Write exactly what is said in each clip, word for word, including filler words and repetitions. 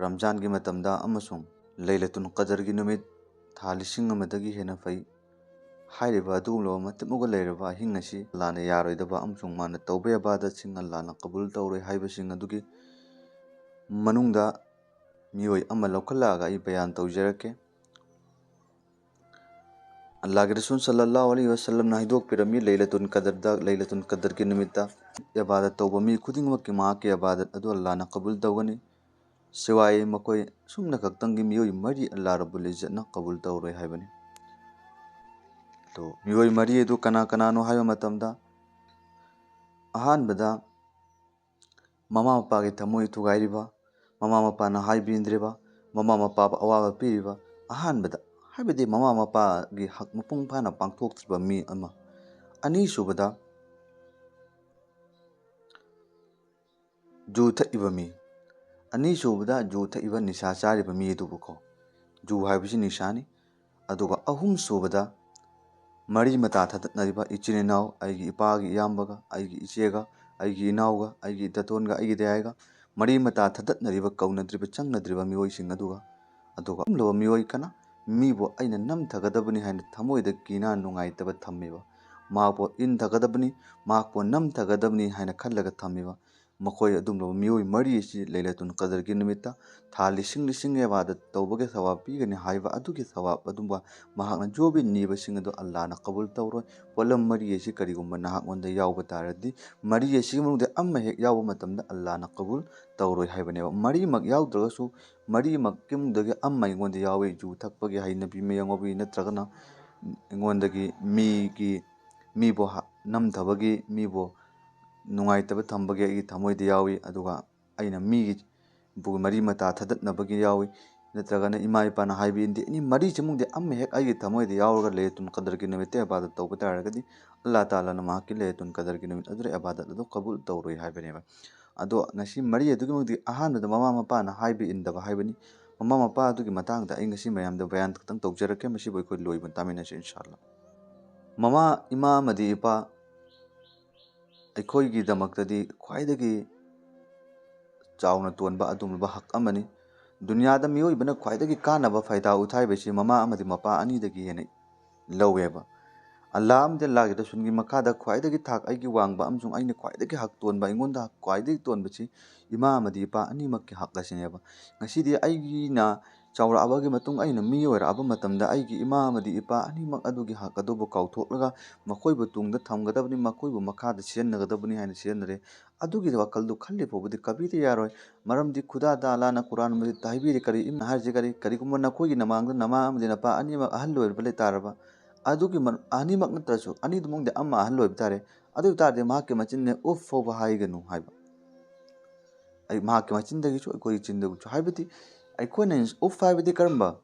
ꯔꯝꯖꯥꯟꯒꯤ ꯃꯇꯝꯗ ꯑꯃꯁꯨꯡ ꯂꯩꯂꯇꯨꯜ ꯀꯗꯔꯒꯤ ꯅꯨꯃꯤꯠ ꯊꯥ ꯂꯤꯁꯤꯡ ꯑꯃꯗꯒꯤ ꯍꯦꯟꯅ ꯐꯩ ꯍꯥꯏꯔꯤꯕ ꯑꯗꯨꯒꯨꯝꯂꯕ ꯃꯇꯤꯛ ꯃꯒꯨꯟ ꯂꯩꯔꯕ ꯑꯍꯤꯡ ꯑꯁꯤ ꯑꯜꯂꯥꯅ ꯌꯥꯔꯣꯏꯗꯕ ꯑꯃꯁꯨꯡ ꯃꯥꯅ ꯇꯧꯕ ꯏꯕꯥꯗꯠꯁꯤꯡ ꯑꯜꯂꯥꯅ ꯀꯕꯨꯜ ꯇꯧꯔꯣꯏ ꯍꯥꯏꯕꯁꯤꯡ ꯑꯗꯨꯒꯤ ꯃꯅꯨꯡꯗ ꯃꯤꯑꯣꯏ ꯑꯃ ꯂꯧꯈꯠꯂꯛꯑꯒ ꯑꯩ ꯕꯌꯥꯟ ꯇꯧꯖꯔꯛꯀꯦ꯫ ꯑꯜꯂꯥꯍꯒꯤ ꯔꯁꯨꯜ ꯁꯜꯂꯜꯂꯥꯍꯨ ꯑꯂꯩꯍꯤ ꯋꯁꯜꯂꯝꯅ ꯍꯥꯏꯗꯣꯛꯄꯤꯔꯝꯃꯤ, ꯂꯩꯂꯇꯨꯜ ꯀꯗꯔꯗ, ꯂꯩꯂꯇꯨꯜ ꯀꯗꯔꯒꯤ ꯅꯨꯃꯤꯠꯇ ꯏꯕꯥꯗꯠ ꯇꯧꯕ ꯃꯤ ꯈꯨꯗꯤꯡꯃꯛꯀꯤ ꯃꯍꯥꯛꯀꯤ ꯏꯕꯥꯗꯠ ꯑꯗꯨ ꯑꯜꯂꯥꯍꯅ ꯀꯕꯨꯜ ꯇꯧꯒꯅꯤ꯫ ꯁꯤꯋꯥꯏ ꯃꯈꯣꯏ ꯑꯁꯨꯝꯅ ꯈꯛꯇꯪꯒꯤ ꯃꯤꯑꯣꯏ ꯃꯔꯤ ꯑꯜꯂꯥꯍ ꯔꯕꯨꯜ ꯏꯖꯠꯅ ꯀꯕꯨꯜ ꯇꯧꯔꯣꯏ ꯍꯥꯏꯕꯅꯤ꯫ ꯑꯗꯣ ꯃꯤꯑꯣꯏ ꯃꯔꯤ ꯑꯗꯨ ꯀꯅꯥ ꯀꯅꯥꯅꯣ ꯍꯥꯏꯕ ꯃꯇꯝꯗ, ꯑꯍꯥꯟꯕꯗ ꯃꯃꯥ ꯃꯄꯥꯒꯤ ꯊꯃꯣꯏ ꯊꯨꯒꯥꯏꯔꯤꯕ, ꯃꯃꯥ ꯃꯄꯥꯅ ꯍꯥꯏꯕ ꯏꯟꯗ꯭ꯔꯤꯕ, ꯃꯃꯥ ꯃꯄꯥꯕꯨ ꯑꯋꯥꯕ ꯄꯤꯔꯤꯕ, ꯑꯍꯥꯟꯕꯗ, ꯍꯥꯏꯕꯗꯤ ꯃꯃꯥ ꯃꯄꯥꯒꯤ ꯍꯛ ꯃꯄꯨꯡ ꯐꯥꯅ ꯄꯥꯡꯊꯣꯛꯇ꯭ꯔꯤꯕ ꯃꯤ ꯑꯃ꯫ ꯑꯅꯤꯁꯨꯕꯗ, ꯖꯨ ꯊꯛꯏꯕ ꯃꯤ꯫ ꯑꯅꯤꯁꯨꯕꯗ, ꯖꯨ ꯊꯛꯏꯕ, ꯅꯤꯁꯥ ꯆꯥꯔꯤꯕ ꯃꯤ ꯑꯗꯨꯕꯨꯀꯣ꯫ ꯖꯨ ꯍꯥꯏꯕꯁꯤ ꯅꯤꯁꯥꯅꯤ꯫ ꯑꯗꯨꯒ ꯑꯍꯨꯝꯁꯨꯕꯗ, ꯃꯔꯤ ꯃꯇꯥ ꯊꯗꯠꯅꯔꯤꯕ ꯏꯆꯤꯟ ꯏꯅꯥꯎ, ꯑꯩꯒꯤ ꯏꯄꯥꯒꯤ ꯏꯌꯥꯝꯕꯒ, ꯑꯩꯒꯤ ꯏꯆꯦꯒ, ꯑꯩꯒꯤ ꯏꯅꯥꯎꯒ, ꯑꯩꯒꯤ ꯇꯥꯇꯣꯟꯒ, ꯑꯩꯒꯤ ꯗꯌꯥꯏꯒ, ꯃꯔꯤ ꯃꯇꯥ ꯊꯗꯠꯅꯔꯤꯕ, ꯀꯧꯅꯗ꯭ꯔꯤꯕ, ꯆꯪꯅꯗ꯭ꯔꯤꯕ ꯃꯤꯑꯣꯏꯁꯤꯡ ꯑꯗꯨꯒ, ꯑꯗꯨꯒ ꯑꯍꯨꯝꯂꯕ ꯃꯤꯑꯣꯏ ꯀꯅꯥ? ꯃꯤꯕꯨ ꯑꯩꯅ ꯅꯝꯊꯒꯗꯕꯅꯤ ꯍꯥꯏꯅ ꯊꯃꯣꯏꯗ ꯀꯤꯅꯥ ꯅꯨꯡꯉꯥꯏꯇꯕ ꯊꯝꯃꯤꯕ, ꯃꯍꯥꯛꯄꯨ ꯏꯟꯊꯒꯗꯕꯅꯤ, ꯃꯍꯥꯛꯄꯨ ꯅꯝꯊꯒꯗꯕꯅꯤ ꯍꯥꯏꯅ ꯈꯜꯂꯒ ꯊꯝꯃꯤꯕ, ꯃꯈꯣꯏ ꯑꯗꯨꯒꯨꯝꯂꯕ ꯃꯤꯑꯣꯏ ꯃꯔꯤ ꯑꯁꯤ ꯂꯩꯂꯇꯨꯜ ꯀꯗꯔꯒꯤ ꯅꯨꯃꯤꯠꯇ ꯊꯥ ꯂꯤꯁꯤꯡ ꯂꯤꯁꯤꯡ ꯏꯕꯥꯗꯠ ꯇꯧꯕꯒꯤ ꯊꯋꯥꯕ ꯄꯤꯒꯅꯤ ꯍꯥꯏꯕ ꯑꯗꯨꯒꯤ ꯊꯋꯥꯕ ꯑꯗꯨꯝꯕ ꯃꯍꯥꯛꯅ ꯖꯣꯕꯤ ꯅꯤꯕꯁꯤꯡ ꯑꯗꯨ ꯑꯜꯂꯥꯍꯅ ꯀꯕꯨꯜ ꯇꯧꯔꯣꯏ꯫ ꯄꯣꯠꯂꯝ ꯃꯔꯤ ꯑꯁꯤ ꯀꯔꯤꯒꯨꯝꯕ ꯅꯍꯥꯛꯉꯣꯟꯗ ꯌꯥꯎꯕ ꯇꯥꯔꯗꯤ, ꯃꯔꯤ ꯑꯁꯤꯒꯤ ꯃꯅꯨꯡꯗ ꯑꯃ ꯍꯦꯛ ꯌꯥꯎꯕ ꯃꯇꯝꯗ ꯑꯜꯂꯥꯍꯅ ꯀꯕꯨꯜ ꯇꯧꯔꯣꯏ ꯍꯥꯏꯕꯅꯦꯕ꯫ ꯃꯔꯤꯃꯛ ꯌꯥꯎꯗ꯭ꯔꯒꯁꯨ ꯃꯔꯤꯃꯛꯀꯤ ꯃꯅꯨꯡꯗꯒꯤ ꯑꯃ ꯑꯩꯉꯣꯟꯗ ꯌꯥꯎꯏ, ꯖꯨ ꯊꯛꯄꯒꯤ ꯍꯩꯅꯕꯤ, ꯃꯌꯥꯡ ꯉꯥꯎꯕꯤ, ꯅꯠꯇ꯭ꯔꯒꯅ ꯑꯩꯉꯣꯟꯗꯒꯤ ꯃꯤꯒꯤ, ꯃꯤꯕꯨ ꯍ-, ꯅꯝꯊꯕꯒꯤ, ꯃꯤꯕꯨ ꯅꯨꯡꯉꯥꯏꯇꯕ ꯊꯝꯕꯒꯤ ꯑꯩꯒꯤ ꯊꯃꯣꯏꯗ ꯌꯥꯎꯏ, ꯑꯗꯨꯒ ꯑꯩꯅ ꯃꯤꯒꯤ ꯕꯨ-, ꯃꯔꯤ ꯃꯇꯥ ꯊꯗꯠꯅꯕꯒꯤ ꯌꯥꯎꯏ, ꯅꯠꯇ꯭ꯔꯒꯅ ꯏꯃꯥ ꯏꯄꯥꯅ ꯍꯥꯏꯕ ꯏꯟꯗꯦ, ꯑꯦꯅꯤ ꯃꯔꯤꯁꯤꯃꯨꯡꯗꯤ ꯑꯃ ꯍꯦꯛ ꯑꯩꯒꯤ ꯊꯃꯣꯏꯗ ꯌꯥꯎꯔꯒ ꯂꯩꯂꯇꯨꯜ ꯀꯗꯔꯒꯤ ꯅꯨꯃꯤꯠꯇ ꯏꯕꯥꯗꯠ ꯇꯧꯕ ꯇꯥꯔꯒꯗꯤ, ꯑꯜꯂꯥꯍ ꯇꯥꯂꯥꯅ ꯃꯍꯥꯛꯀꯤ ꯂꯩꯂꯇꯨꯜ ꯀꯗꯔꯒꯤ ꯅꯨꯃꯤꯠ ꯑꯗꯨꯗ ꯏꯕꯥꯗꯠ ꯑꯗꯨ ꯀꯕꯨꯜ ꯇꯧꯔꯣꯏ ꯍꯥꯏꯕꯅꯦꯕ꯫ ꯑꯗꯣ ꯉꯁꯤ ꯃꯔꯤ ꯑꯗꯨꯒꯤ ꯃꯅꯨꯡꯗꯒꯤ ꯑꯍꯥꯟꯕꯗ ꯃꯃꯥ ꯃꯄꯥꯅ ꯍꯥꯏꯕ ꯏꯟꯗꯕ ꯍꯥꯏꯕꯅꯤ꯫ ꯃꯃꯥ ꯃꯄꯥ ꯑꯗꯨꯒꯤ ꯃꯇꯥꯡꯗ ꯑꯩ ꯉꯁꯤ ꯃꯌꯥꯝꯗ ꯕꯌꯥꯟ ꯈꯛꯇꯪ ꯇꯧꯖꯔꯛꯀꯦ, ꯃꯁꯤꯕꯨ ꯑꯩꯈꯣꯏ ꯂꯣꯏꯕ ꯇꯥꯃꯤꯟꯅꯁꯤ ꯏꯟꯁꯥ ꯑꯜꯂꯥꯍ꯫ ꯃꯃꯥ, ꯏꯃꯥ ꯑꯃꯗꯤ ꯏꯄꯥ ꯑꯩꯈꯣꯏꯒꯤꯗꯃꯛꯇꯗꯤ ꯈ꯭ꯋꯥꯏꯗꯒꯤ ꯆꯥꯎꯅ ꯇꯣꯟꯕ ꯑꯗꯨꯒꯨꯝꯂꯕ ꯍꯛ ꯑꯃꯅꯤ꯫ ꯗꯨꯅꯤꯌꯥꯗ ꯃꯤꯑꯣꯏꯕꯅ ꯈ꯭ꯋꯥꯏꯗꯒꯤ ꯀꯥꯟꯅꯕ ꯐꯥꯏꯗꯥ ꯎꯊꯥꯏꯕꯁꯤ ꯃꯃꯥ ꯑꯃꯗꯤ ꯃꯄꯥ ꯑꯅꯤꯗꯒꯤ ꯍꯦꯟꯅ ꯂꯧꯋꯦꯕ꯫ ꯑꯜꯂꯥ ꯑꯃꯗꯤ ꯑꯜꯂꯥꯒꯤ ꯔꯁꯨꯜꯒꯤ ꯃꯈꯥꯗ ꯈ꯭ꯋꯥꯏꯗꯒꯤ ꯊꯥꯛ ꯑꯩꯒꯤ ꯋꯥꯡꯕ ꯑꯃꯁꯨꯡ ꯑꯩꯅ ꯈ꯭ꯋꯥꯏꯗꯒꯤ ꯍꯛ ꯇꯣꯟꯕ, ꯑꯩꯉꯣꯟꯗ ꯈ꯭ꯋꯥꯏꯗꯒꯤ ꯇꯣꯟꯕꯁꯤ ꯏꯃꯥ ꯑꯃꯗꯤ ꯏꯄꯥ ꯑꯅꯤꯃꯛꯀꯤ ꯍꯛ ꯑꯁꯤꯅꯦꯕ꯫ ꯉꯁꯤꯗꯤ ꯑꯩꯅ ꯆꯥꯎꯔꯛꯑꯕꯒꯤ ꯃꯇꯨꯡ ꯑꯩꯅ ꯃꯤ ꯑꯣꯏꯔꯛꯑꯕ ꯃꯇꯝꯗ ꯑꯩꯒꯤ ꯏꯃꯥ ꯑꯃꯗꯤ ꯏꯄꯥ ꯑꯅꯤꯃꯛ ꯑꯗꯨꯒꯤ ꯍꯛ ꯑꯗꯨꯕꯨ ꯀꯥꯎꯊꯣꯛꯂꯒ ꯃꯈꯣꯏꯕꯨ ꯇꯨꯡꯗ ꯊꯝꯒꯗꯕꯅꯤ, ꯃꯈꯣꯏꯕꯨ ꯃꯈꯥꯗ ꯁꯤꯖꯤꯟꯅꯒꯗꯕꯅꯤ ꯍꯥꯏꯅ ꯁꯤꯖꯤꯟꯅꯔꯦ꯫ ꯑꯗꯨꯒꯤ ꯋꯥꯈꯜꯗꯨ ꯈꯜꯂꯤ ꯐꯥꯎꯕꯗꯤ ꯀꯕꯤꯗ ꯌꯥꯔꯣꯏ꯫ ꯃꯔꯝꯗꯤ ꯈꯨꯗꯥ ꯇꯥꯂꯥꯅ ꯀꯨꯔꯥꯟ ꯃꯖꯤꯗꯇ ꯍꯥꯏꯕꯤꯔꯤ ꯀꯔꯤ, ꯏꯝꯅ ꯍꯥꯏꯔꯤꯁꯤ ꯀꯔꯤ, ꯀꯔꯤꯒꯨꯝꯕ ꯅꯈꯣꯏꯒꯤ ꯅꯃꯥꯡꯗ ꯅꯃꯥ ꯑꯃꯗꯤ ꯅꯄꯥ ꯑꯅꯤꯃꯛ ꯑꯍꯜ ꯑꯣꯏꯔꯕ ꯂꯩ ꯇꯥꯔꯕ, ꯑꯗꯨꯒꯤ ꯃ-, ꯑꯅꯤꯃꯛ ꯅꯠꯇ꯭ꯔꯁꯨ ꯑꯅꯤꯗꯨꯃꯛꯇ ꯑꯃ ꯑꯍꯜ ꯑꯣꯏꯕ ꯇꯥꯔꯦ꯫ ꯑꯗꯨ ꯑꯣꯏ ꯇꯥꯔꯗꯤ ꯃꯍꯥꯛꯀꯤ ꯃꯆꯤꯟꯅ "ꯎꯐ" ꯐꯥꯎꯕ ꯍꯥꯏꯒꯅꯨ ꯍꯥꯏꯕ꯫ ꯑꯩ ꯃꯍꯥꯛꯀꯤ ꯃꯆꯤꯟꯗꯒꯤꯁꯨ ꯑꯩꯈꯣꯏꯒꯤ ꯆꯤꯟꯗꯒꯤꯁꯨ꯫ ꯍꯥꯏꯕꯗꯤ ꯑꯩꯈꯣꯏꯅ ꯏꯟꯁ-, "ꯎꯐ" ꯍꯥꯏꯕꯗꯤ ꯀꯔꯝꯕ?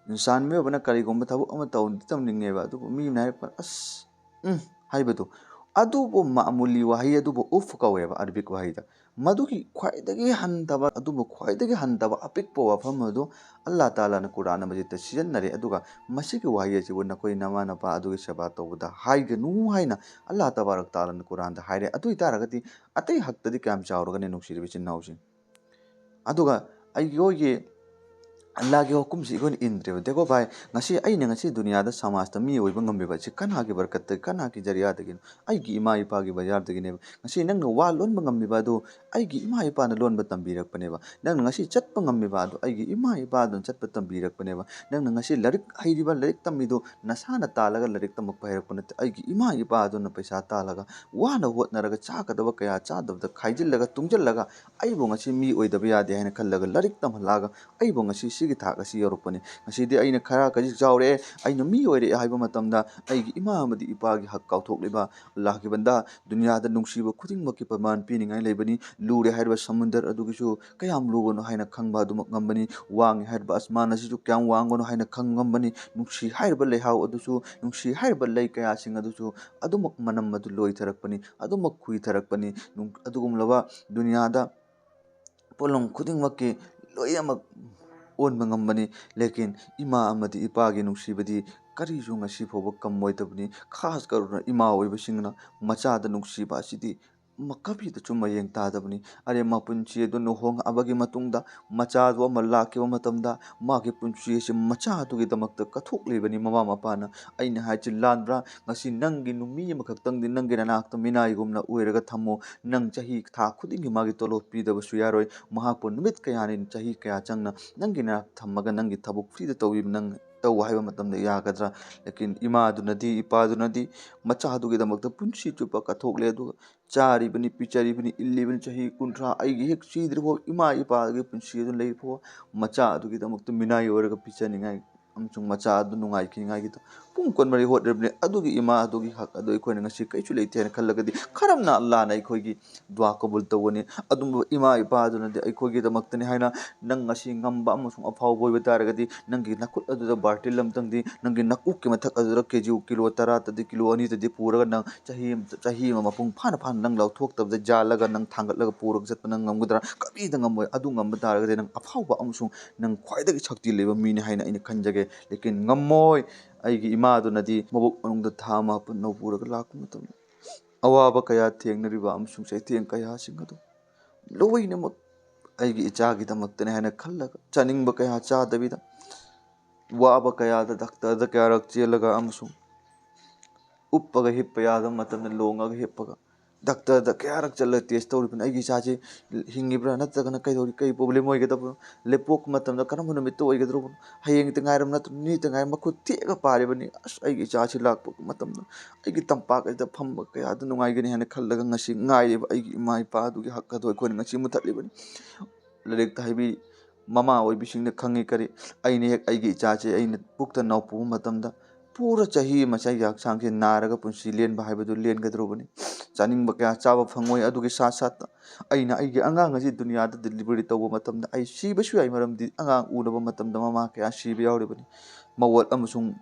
ꯏꯟꯁꯥꯟ ꯃꯤꯑꯣꯏꯕꯅ ꯀꯔꯤꯒꯨꯝꯕ ꯊꯕꯛ ꯑꯃ ꯇꯧ-, ꯇꯧꯅꯤꯡꯉꯦꯕ, ꯑꯗꯨꯕꯨ ꯃꯤ ꯑꯃꯅ ꯍꯥꯏꯔꯛꯄ "ꯑꯁ, ꯎꯝ" ꯍꯥꯏꯕꯗꯨ, ꯑꯗꯨꯕꯨ ꯃꯥꯃꯨꯂꯤ ꯋꯥꯍꯩ ꯑꯗꯨꯕꯨ "ꯎꯐ" ꯀꯧꯋꯦꯕ ꯑꯔꯕꯤꯛ ꯋꯥꯍꯩꯗ꯫ ꯃꯗꯨꯒꯤ ꯈ꯭ꯋꯥꯏꯗꯒꯤ ꯍꯟꯊꯕ, ꯑꯗꯨꯕꯨ ꯈ꯭ꯋꯥꯏꯗꯒꯤ ꯍꯟꯊꯕ ꯑꯄꯤꯛꯄ ꯋꯥꯐꯝ ꯑꯗꯨ ꯑꯜꯂꯥ ꯇꯥꯂꯥꯅ ꯀꯨꯔꯥꯟ ꯃꯖꯤꯗꯇ ꯁꯤꯖꯤꯟꯅꯔꯦ꯫ ꯑꯗꯨꯒ ꯃꯁꯤꯒꯤ ꯋꯥꯍꯩ ꯑꯁꯤꯕꯨ "ꯅꯈꯣꯏ ꯅꯃꯥ ꯅꯄꯥ ꯑꯗꯨꯒꯤ ꯁꯦꯕꯥ ꯇꯧꯕꯗ ꯍꯥꯏꯒꯅꯨ" ꯍꯥꯏꯅ ꯑꯜꯂꯥ ꯇꯕꯥꯔꯛ ꯇꯥꯂꯥꯅ ꯀꯨꯔꯥꯟꯗ ꯍꯥꯏꯔꯦ꯫ ꯑꯗꯨ ꯑꯣꯏ ꯇꯥꯔꯒꯗꯤ ꯑꯇꯩ ꯍꯛꯇꯗꯤ ꯀꯌꯥꯝ ꯆꯥꯎꯔꯒꯅꯤ, ꯅꯨꯡꯁꯤꯔꯤꯕ ꯏꯆꯤꯟ ꯏꯅꯥꯎꯁꯤꯡ? ꯑꯗꯨꯒ ꯑꯩꯈꯣꯏꯒꯤ ꯑꯜꯂꯥꯒꯤ ꯍꯨꯀꯨꯝꯁꯤ ꯑꯩꯈꯣꯏꯅ ꯏꯟꯗ꯭ꯔꯦꯕ꯫ ꯗꯦꯈꯣ ꯚꯥꯏ, ꯉꯁꯤ ꯑꯩꯅ ꯉꯁꯤ ꯗꯨꯅꯤꯌꯥꯗ ꯁꯃꯥꯖꯇ ꯃꯤ ꯑꯣꯏꯕ ꯉꯝꯃꯤꯕ ꯑꯁꯤ ꯀꯅꯥꯒꯤ ꯕꯔꯀꯠꯇꯒꯤ, ꯀꯅꯥꯒꯤ ꯖꯔꯤꯌꯥꯗꯒꯤꯅꯣ? ꯑꯩꯒꯤ ꯏꯃꯥ ꯏꯄꯥꯒꯤ ꯕꯖꯥꯔꯗꯒꯤꯅꯦꯕ꯫ ꯉꯁꯤ ꯅꯪꯅ ꯋꯥ ꯂꯣꯟꯕ ꯉꯝꯃꯤꯕ ꯑꯗꯨ ꯑꯩꯒꯤ ꯏꯃꯥ ꯏꯄꯥꯅ ꯂꯣꯟꯕ ꯇꯝꯕꯤꯔꯛꯄꯅꯦꯕ꯫ ꯅꯪꯅ ꯉꯁꯤ ꯆꯠꯄ ꯉꯝꯃꯤꯕ ꯑꯗꯨ ꯑꯩꯒꯤ ꯏꯃꯥ ꯏꯄꯥꯗꯨꯅ ꯆꯠꯄ ꯇꯝꯕꯤꯔꯛꯄꯅꯦꯕ꯫ ꯅꯪꯅ ꯉꯁꯤ ꯂꯥꯏꯔꯤꯛ ꯍꯩꯔꯤꯕ, ꯂꯥꯏꯔꯤꯛ ꯇꯝꯃꯤꯗꯨ ꯅꯁꯥꯅ ꯇꯥꯜꯂꯒ ꯂꯥꯏꯔꯤꯛ ꯇꯝꯃꯛꯄ ꯍꯩꯔꯛꯄ ꯅꯠꯇꯦ, ꯑꯩꯒꯤ ꯏꯃꯥ ꯏꯄꯥ ꯑꯗꯨꯅ ꯄꯩꯁꯥ ꯇꯥꯜꯂꯒ ꯋꯥꯅ ꯍꯣꯠꯅꯔꯒ ꯆꯥꯒꯗꯕ ꯀꯌꯥ ꯆꯥꯗꯕꯗ ꯈꯥꯏꯖꯤꯜꯂꯒ ꯇꯨꯡꯖꯤꯜꯂꯒ ꯑꯩꯕꯨ ꯉꯁꯤ ꯃꯤ ꯑꯣꯏꯗꯕ ꯌꯥꯗꯦ ꯍꯥꯏꯅ ꯈꯜꯂꯒ ꯂꯥꯏꯔꯤꯛ ꯇꯝꯍꯜꯂꯛꯑꯒ ꯑꯩꯕꯨ ꯉꯁꯤ ꯁꯤꯒꯤ ꯊꯥꯛ ꯑꯁꯤ ꯌꯧꯔꯛꯄꯅꯤ꯫ ꯉꯁꯤꯗꯤ ꯑꯩꯅ ꯈꯔ ꯈꯖꯤꯛ ꯆꯥꯎꯔꯛꯑꯦ, ꯑꯩꯅ ꯃꯤ ꯑꯣꯏꯔꯛꯑꯦ ꯍꯥꯏꯕ ꯃꯇꯝꯗ ꯑꯩꯒꯤ ꯏꯃꯥ ꯑꯃꯗꯤ ꯏꯄꯥꯒꯤ ꯍꯛ ꯀꯥꯎꯊꯣꯛꯂꯤꯕ ꯑꯜꯂꯥꯍꯒꯤ ꯕꯟꯗꯥ, ꯗꯨꯅꯤꯌꯥꯗ ꯅꯨꯡꯁꯤꯕ ꯈꯨꯗꯤꯡꯃꯛꯀꯤ ꯄ꯭ꯔꯃꯥꯟ ꯄꯤꯅꯤꯡꯉꯥꯏ ꯂꯩꯕꯅꯤ꯫ ꯂꯨꯔꯦ ꯍꯥꯏꯔꯤꯕ ꯁꯃꯨꯟꯗꯔ ꯑꯗꯨꯒꯤꯁꯨ ꯀꯌꯥꯝ ꯂꯨꯕꯅꯣ ꯍꯥꯏꯅ ꯈꯪꯕ ꯑꯗꯨꯃꯛ ꯉꯝꯕꯅꯤ꯫ ꯋꯥꯡꯉꯦ ꯍꯥꯏꯔꯤꯕ ꯑꯁꯃꯥꯟ ꯑꯁꯤꯁꯨ ꯀꯌꯥꯝ ꯋꯥꯡꯕꯅꯣ ꯍꯥꯏꯅ ꯈꯪ ꯉꯝꯕꯅꯤ꯫ ꯅꯨꯡꯁꯤ ꯍꯥꯏꯔꯤꯕ ꯂꯩꯍꯥꯎ ꯑꯗꯨꯁꯨ, ꯅꯨꯡꯁꯤ ꯍꯥꯏꯔꯤꯕ ꯂꯩ ꯀꯌꯥꯁꯤꯡ ꯑꯗꯨꯁꯨ ꯑꯗꯨꯃꯛ ꯃꯅꯝ ꯑꯗꯨ ꯂꯣꯏꯊꯔꯛꯄꯅꯤ, ꯑꯗꯨꯃꯛ ꯈꯨꯏꯊꯔꯛꯄꯅꯤ꯫ ꯅꯨꯡ-, ꯑꯗꯨꯒꯨꯝꯂꯕ ꯗꯨꯅꯤꯌꯥꯗ ꯄꯣꯠꯂꯝ ꯈꯨꯗꯤꯡꯃꯛꯀꯤ ꯂꯣꯏꯅꯃꯛ ꯑꯣꯟꯕ ꯉꯝꯕꯅꯤ꯫ ꯂꯦꯀꯤꯟ ꯏꯃꯥ ꯑꯃꯗꯤ ꯏꯄꯥꯒꯤ ꯅꯨꯡꯁꯤꯕꯗꯤ ꯀꯔꯤꯁꯨ ꯉꯁꯤ ꯐꯥꯎꯕ ꯀꯝꯃꯣꯏꯗꯕꯅꯤ꯫ ꯈꯥꯁ ꯀꯔꯨꯅ ꯏꯃꯥ ꯑꯣꯏꯕꯁꯤꯡꯅ ꯃꯆꯥꯗ ꯅꯨꯡꯁꯤꯕ ꯑꯁꯤꯗꯤ ꯃꯀꯥꯕꯤꯗꯁꯨ ꯃꯌꯦꯡ ꯇꯥꯗꯕꯅꯤ꯫ ꯑꯔꯦꯝ ꯃꯄꯨꯟꯁꯤ ꯑꯗꯨ ꯂꯨꯍꯣꯡꯂꯕꯒꯤ ꯃꯇꯨꯡꯗ ꯃꯆꯥꯗꯨ ꯑꯃ ꯂꯥꯛꯈꯤꯕ ꯃꯇꯝꯗ ꯃꯥꯒꯤ ꯄꯨꯟꯁꯤ ꯑꯁꯤ ꯃꯆꯥ ꯑꯗꯨꯒꯤꯗꯃꯛꯇ ꯀꯠꯊꯣꯛꯂꯤꯕꯅꯤ꯫ ꯃꯃꯥ ꯃꯄꯥꯅ ꯑꯩꯅ ꯍꯥꯏꯁꯤ ꯂꯥꯟꯕ꯭ꯔꯥ? ꯉꯁꯤ ꯅꯪꯒꯤ ꯅꯨꯃꯤ ꯑꯃꯈꯛꯇꯪꯗꯤ ꯅꯪꯒꯤ ꯅꯅꯥꯛꯇ ꯃꯤꯅꯥꯏꯒꯨꯝꯅ ꯑꯣꯏꯔꯒ ꯊꯝꯃꯨ꯫ ꯅꯪ ꯆꯍꯤ ꯊꯥ ꯈꯨꯗꯤꯡꯒꯤ ꯃꯥꯒꯤ ꯇꯣꯂꯣꯞ ꯄꯤꯗꯕꯁꯨ ꯌꯥꯔꯣꯏ꯫ ꯃꯍꯥꯛꯄꯨ ꯅꯨꯃꯤꯠ ꯀꯌꯥꯅꯤ, ꯆꯍꯤ ꯀꯌꯥ ꯆꯪꯅ ꯅꯪꯒꯤ ꯅꯥꯛ ꯊꯝꯃꯒ ꯅꯪꯒꯤ ꯊꯕꯛ ꯐ꯭ꯔꯤꯗ ꯇꯧꯕꯤꯕ ꯅꯪ ꯇꯧ ꯍꯥꯏꯕ ꯃꯇꯝꯗ ꯌꯥꯒꯗ꯭ꯔꯥ? ꯂꯦꯀꯤꯟ ꯏꯃꯥꯗꯨꯅꯗꯤ, ꯏꯄꯥꯗꯨꯅꯗꯤ ꯃꯆꯥꯗꯨꯒꯤꯗꯃꯛꯇ ꯄꯨꯟꯁꯤ ꯆꯨꯞꯄ ꯀꯠꯊꯣꯛꯂꯦ꯫ ꯑꯗꯨꯒ ꯆꯥꯔꯤꯕꯅꯤ, ꯄꯤꯖꯔꯤꯕꯅꯤ, ꯏꯜꯂꯤꯕꯅꯤ꯫ ꯆꯍꯤ ꯀꯨꯟꯊ꯭ꯔꯥ ꯑꯩꯒꯤ ꯍꯦꯛ ꯁꯤꯗ꯭ꯔꯤꯐꯥꯎ, ꯏꯃꯥ ꯏꯄꯥꯒꯤ ꯄꯨꯟꯁꯤ ꯑꯗꯨ ꯂꯩꯔꯤꯐꯥꯎ ꯃꯆꯥ ꯑꯗꯨꯒꯤꯗꯃꯛꯇ ꯃꯤꯅꯥꯏ ꯑꯣꯏꯔꯒ ꯄꯤꯖꯅꯤꯡꯉꯥꯏ ꯑꯃꯁꯨꯡ ꯃꯆꯥ ꯑꯗꯨ ꯅꯨꯡꯉꯥꯏꯈꯤꯅꯤꯡꯉꯥꯏꯒꯤꯗ ꯄꯨꯡ ꯀꯨꯟꯃꯔꯤ ꯍꯣꯠꯅꯔꯤꯕꯅꯤ꯫ ꯑꯗꯨꯒꯤ ꯏꯃꯥ ꯑꯗꯨꯒꯤ ꯍꯛ ꯑꯗꯨ ꯑꯩꯈꯣꯏꯅ ꯉꯁꯤ ꯀꯩꯁꯨ ꯂꯩꯇꯦ ꯍꯥꯏꯅ ꯈꯜꯂꯒꯗꯤ ꯀꯔꯝꯅ ꯑꯜꯂꯥꯅ ꯑꯩꯈꯣꯏꯒꯤ ꯗꯨꯋꯥ ꯀꯕꯨꯜ ꯇꯧꯒꯅꯤ? ꯑꯗꯨꯝꯕ ꯏꯃꯥ ꯏꯄꯥ ꯑꯗꯨꯅꯗꯤ ꯑꯩꯈꯣꯏꯒꯤꯗꯃꯛꯇꯅꯤ ꯍꯥꯏꯅ ꯅꯪ ꯉꯁꯤ ꯉꯝꯕ ꯑꯃꯁꯨꯡ ꯑꯐꯥꯎꯕ ꯑꯣꯏꯕ ꯇꯥꯔꯒꯗꯤ ꯅꯪꯒꯤ ꯅꯈꯨꯠ ꯑꯗꯨꯗ ꯕꯥꯔꯇꯤꯜ ꯑꯃꯇꯪꯗꯤ ꯅꯪꯒꯤ ꯅꯀꯣꯛꯀꯤ ꯃꯊꯛ ꯑꯗꯨꯗ ꯀꯦ ꯖꯤ ꯀꯤꯂꯣ ꯇꯔꯥꯇꯗꯤ ꯀꯤꯂꯣ ꯑꯅꯤꯇꯗꯤ ꯄꯨꯔꯒ ꯅꯪ ꯆꯍꯤ ꯑꯃ, ꯆꯍꯤ ꯑꯃ ꯃꯄꯨꯡ ꯐꯥꯅ ꯐꯥꯅ ꯅꯪ ꯂꯧꯊꯣꯛꯇꯕꯗ ꯌꯥꯜꯂꯒ ꯅꯪ ꯊꯥꯡꯒꯠꯂꯒ ꯄꯨꯔꯒ ꯆꯠꯄ ꯅꯪ ꯉꯝꯒꯗ꯭ꯔꯥ? ꯀꯔꯤꯗ ꯉꯝꯃꯣꯏ꯫ ꯑꯗꯨ ꯉꯝꯕ ꯇꯥꯔꯒꯗꯤ ꯅꯪ ꯑꯐꯥꯎꯕ ꯑꯃꯁꯨꯡ ꯅꯪ ꯈ꯭ꯋꯥꯏꯗꯒꯤ ꯁꯛꯇꯤ ꯂꯩꯕ ꯃꯤꯅꯤ ꯍꯥꯏꯅ ꯑꯩꯅ ꯈꯟꯖꯒꯦ꯫ ꯂꯦꯀꯤꯟ ꯉꯝꯃꯣꯏ꯫ ꯑꯩꯒꯤ ꯏꯃꯥꯗꯨꯅꯗꯤ ꯃꯕꯨꯛ ꯃꯅꯨꯡꯗ ꯊꯥ ꯑꯃ ꯄꯨꯟꯅ ꯄꯨꯔꯒ ꯂꯥꯛꯄ ꯃꯇꯝꯗ ꯑꯋꯥꯕ ꯀꯌꯥ ꯊꯦꯡꯅꯔꯤꯕ ꯑꯃꯁꯨꯡ ꯆꯩꯊꯦꯡ ꯀꯌꯥꯁꯤꯡ ꯑꯗꯨ ꯂꯣꯏꯅꯃꯛ ꯑꯩꯒꯤ ꯏꯆꯥꯒꯤꯗꯃꯛꯇꯅꯤ ꯍꯥꯏꯅ ꯈꯜꯂꯒ ꯆꯥꯅꯤꯡꯕ ꯀꯌꯥ ꯆꯥꯗꯕꯤꯗ, ꯋꯥꯕ ꯀꯌꯥꯗ ꯗꯥꯛꯇꯔꯗ ꯀꯌꯥꯔꯛ ꯆꯦꯜꯂꯒ ꯑꯃꯁꯨꯡ ꯎꯞꯄꯒ ꯍꯤꯞꯄ ꯌꯥꯗꯕ ꯃꯇꯝꯗ ꯂꯣꯡꯉꯒ ꯍꯤꯞꯄꯒ ꯗꯥꯛꯇꯔꯗ ꯀꯌꯥꯔꯛ ꯆꯠꯂꯒ ꯇꯦꯁ ꯇꯧꯔꯤꯕꯅꯤ꯫ ꯑꯩꯒꯤ ꯏꯆꯥꯁꯤ ꯍꯤꯡꯉꯤꯕ꯭ꯔꯥ ꯅꯠꯇ꯭ꯔꯒꯅ ꯀꯩꯗꯧꯔꯤ, ꯀꯩ ꯄ꯭ꯔꯣꯕ꯭ꯂꯦꯝ ꯑꯣꯏꯒꯗꯕꯅꯣ, ꯂꯦꯞꯄꯣꯛꯄ ꯃꯇꯝꯗ ꯀꯔꯝꯕ ꯅꯨꯃꯤꯠꯇ ꯑꯣꯏꯒꯗꯧꯕꯅꯣ, ꯍꯌꯦꯡꯇ ꯉꯥꯏꯔꯕ ꯅꯠꯇ꯭ꯔ ꯅꯨꯃꯤꯠꯇ ꯉꯥꯏꯔ ꯃꯈꯨꯠ ꯊꯦꯛꯑꯒ ꯄꯥꯔꯤꯕꯅꯤ꯫ ꯑꯁ, ꯑꯩꯒꯤ ꯏꯆꯥꯁꯤ ꯂꯥꯛꯄ ꯃꯇꯝꯗ ꯑꯩꯒꯤ ꯇꯝꯄꯥꯛ ꯑꯁꯤꯗ ꯐꯝꯕ ꯀꯌꯥꯗ ꯅꯨꯡꯉꯥꯏꯒꯅꯤ ꯍꯥꯏꯅ ꯈꯜꯂꯒ ꯉꯁꯤ ꯉꯥꯏꯔꯤꯕ ꯑꯩꯒꯤ ꯏꯃꯥ ꯏꯄꯥ ꯑꯗꯨꯒꯤ ꯍꯛ ꯑꯗꯨ ꯑꯩꯈꯣꯏꯅ ꯉꯁꯤ ꯃꯨꯊꯠꯂꯤꯕꯅꯤ꯫ ꯂꯥꯏꯔꯤꯛꯇ ꯍꯥꯏꯕꯤ ꯃꯃꯥ ꯑꯣꯏꯕꯤꯁꯤꯡꯅ ꯈꯪꯉꯤ ꯀꯔꯤ, ꯑꯩꯅ ꯍꯦꯛ ꯑꯩꯒꯤ ꯏꯆꯥꯁꯦ ꯑꯩꯅ ꯄꯨꯛꯇ ꯅꯧꯄꯨꯕ ꯃꯇꯝꯗ ꯄꯨꯔꯥ ꯆꯍꯤ ꯑꯃ ꯑꯩꯒꯤ ꯍꯛꯆꯥꯡꯁꯦ ꯅꯥꯔꯒ ꯄꯨꯟꯁꯤ ꯂꯦꯟꯕ ꯍꯥꯏꯕꯗꯨ ꯂꯦꯟꯒꯗꯧꯔꯕꯅꯤ꯫ ꯆꯥꯅꯤꯡꯕ ꯀꯌꯥ ꯆꯥꯕ ꯐꯪꯉꯣꯏ꯫ ꯑꯗꯨꯒꯤ ꯁꯥꯠ ꯁꯥꯠꯇ ꯑꯩꯅ ꯑꯩꯒꯤ ꯑꯉꯥꯡ ꯑꯁꯤ ꯗꯨꯅꯤꯌꯥꯗ ꯗꯤꯂꯤꯚꯔꯤ ꯇꯧꯕ ꯃꯇꯝꯗ ꯑꯩ ꯁꯤꯕꯁꯨ ꯌꯥꯏ, ꯃꯔꯝꯗꯤ ꯑꯉꯥꯡ ꯎꯅꯕ ꯃꯇꯝꯗ ꯃꯃꯥ ꯀꯌꯥ ꯁꯤꯕ ꯌꯥꯎꯔꯤꯕꯅꯤ꯫ ꯃꯋꯠ ꯑꯃꯁꯨꯡ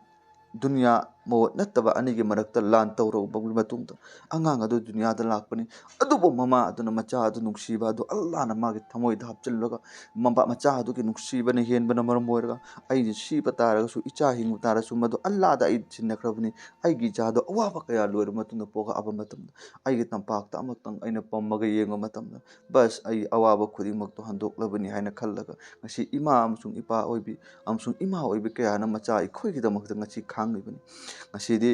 ꯗꯨꯅꯤꯌꯥ ꯃꯣꯠ ꯅꯠꯇꯕ ꯑꯅꯤꯒꯤ ꯃꯔꯛꯇ ꯂꯥꯟ ꯇꯧꯔꯕ ꯃꯇꯨꯡꯗ ꯑꯉꯥꯡ ꯑꯗꯨ ꯗꯨꯅꯤꯌꯥꯗ ꯂꯥꯛꯄꯅꯤ꯫ ꯑꯗꯨꯕꯨ ꯃꯃꯥ ꯑꯗꯨꯅ ꯃꯆꯥ ꯑꯗꯨ ꯅꯨꯡꯁꯤꯕ ꯑꯗꯨ ꯑꯜꯂꯥꯅ ꯃꯥꯒꯤ ꯊꯃꯣꯏꯗ ꯍꯥꯞꯆꯤꯜꯂꯒ ꯃꯄꯥ-, ꯃꯆꯥ ꯑꯗꯨꯒꯤ ꯅꯨꯡꯁꯤꯕꯅ ꯍꯦꯟꯕꯅ ꯃꯔꯝ ꯑꯣꯏꯔꯒ ꯑꯩꯅ ꯁꯤꯕ ꯇꯥꯔꯒꯁꯨ, ꯏꯆꯥ ꯍꯤꯡꯕ ꯇꯥꯔꯁꯨ, ꯃꯗꯨ ꯑꯜꯂꯥꯗ ꯑꯩ ꯁꯤꯟꯅꯈ꯭ꯔꯕꯅꯤ꯫ ꯑꯩꯒꯤ ꯏꯆꯥꯗꯣ ꯑꯋꯥꯕ ꯀꯌꯥ ꯂꯣꯏꯔꯕ ꯃꯇꯨꯡꯗ ꯄꯣꯛꯂꯛꯑꯕ ꯃꯇꯝꯗ ꯑꯩꯒꯤ ꯇꯝꯄꯥꯛꯇ ꯑꯃꯨꯛꯇꯪ ꯑꯩꯅ ꯄꯝꯃꯒ ꯌꯦꯡꯕ ꯃꯇꯝꯗ, ꯕꯁ, ꯑꯩ ꯑꯋꯥꯕ ꯈꯨꯗꯤꯡꯃꯛꯇꯣ ꯍꯟꯗꯣꯛꯂꯕꯅꯤ ꯍꯥꯏꯅ ꯈꯜꯂꯒ ꯉꯁꯤ ꯏꯃꯥ ꯑꯃꯁꯨꯡ ꯏꯄꯥ ꯑꯣꯏꯕꯤ ꯑꯃꯁꯨꯡ ꯏꯃꯥ ꯑꯣꯏꯕꯤ ꯀꯌꯥꯅ ꯃꯆꯥ ꯑꯩꯈꯣꯏꯒꯤꯗꯃꯛꯇ ꯉꯁꯤ ꯈꯥꯡꯂꯤꯕꯅꯤ꯫ ꯉꯁꯤꯗꯤ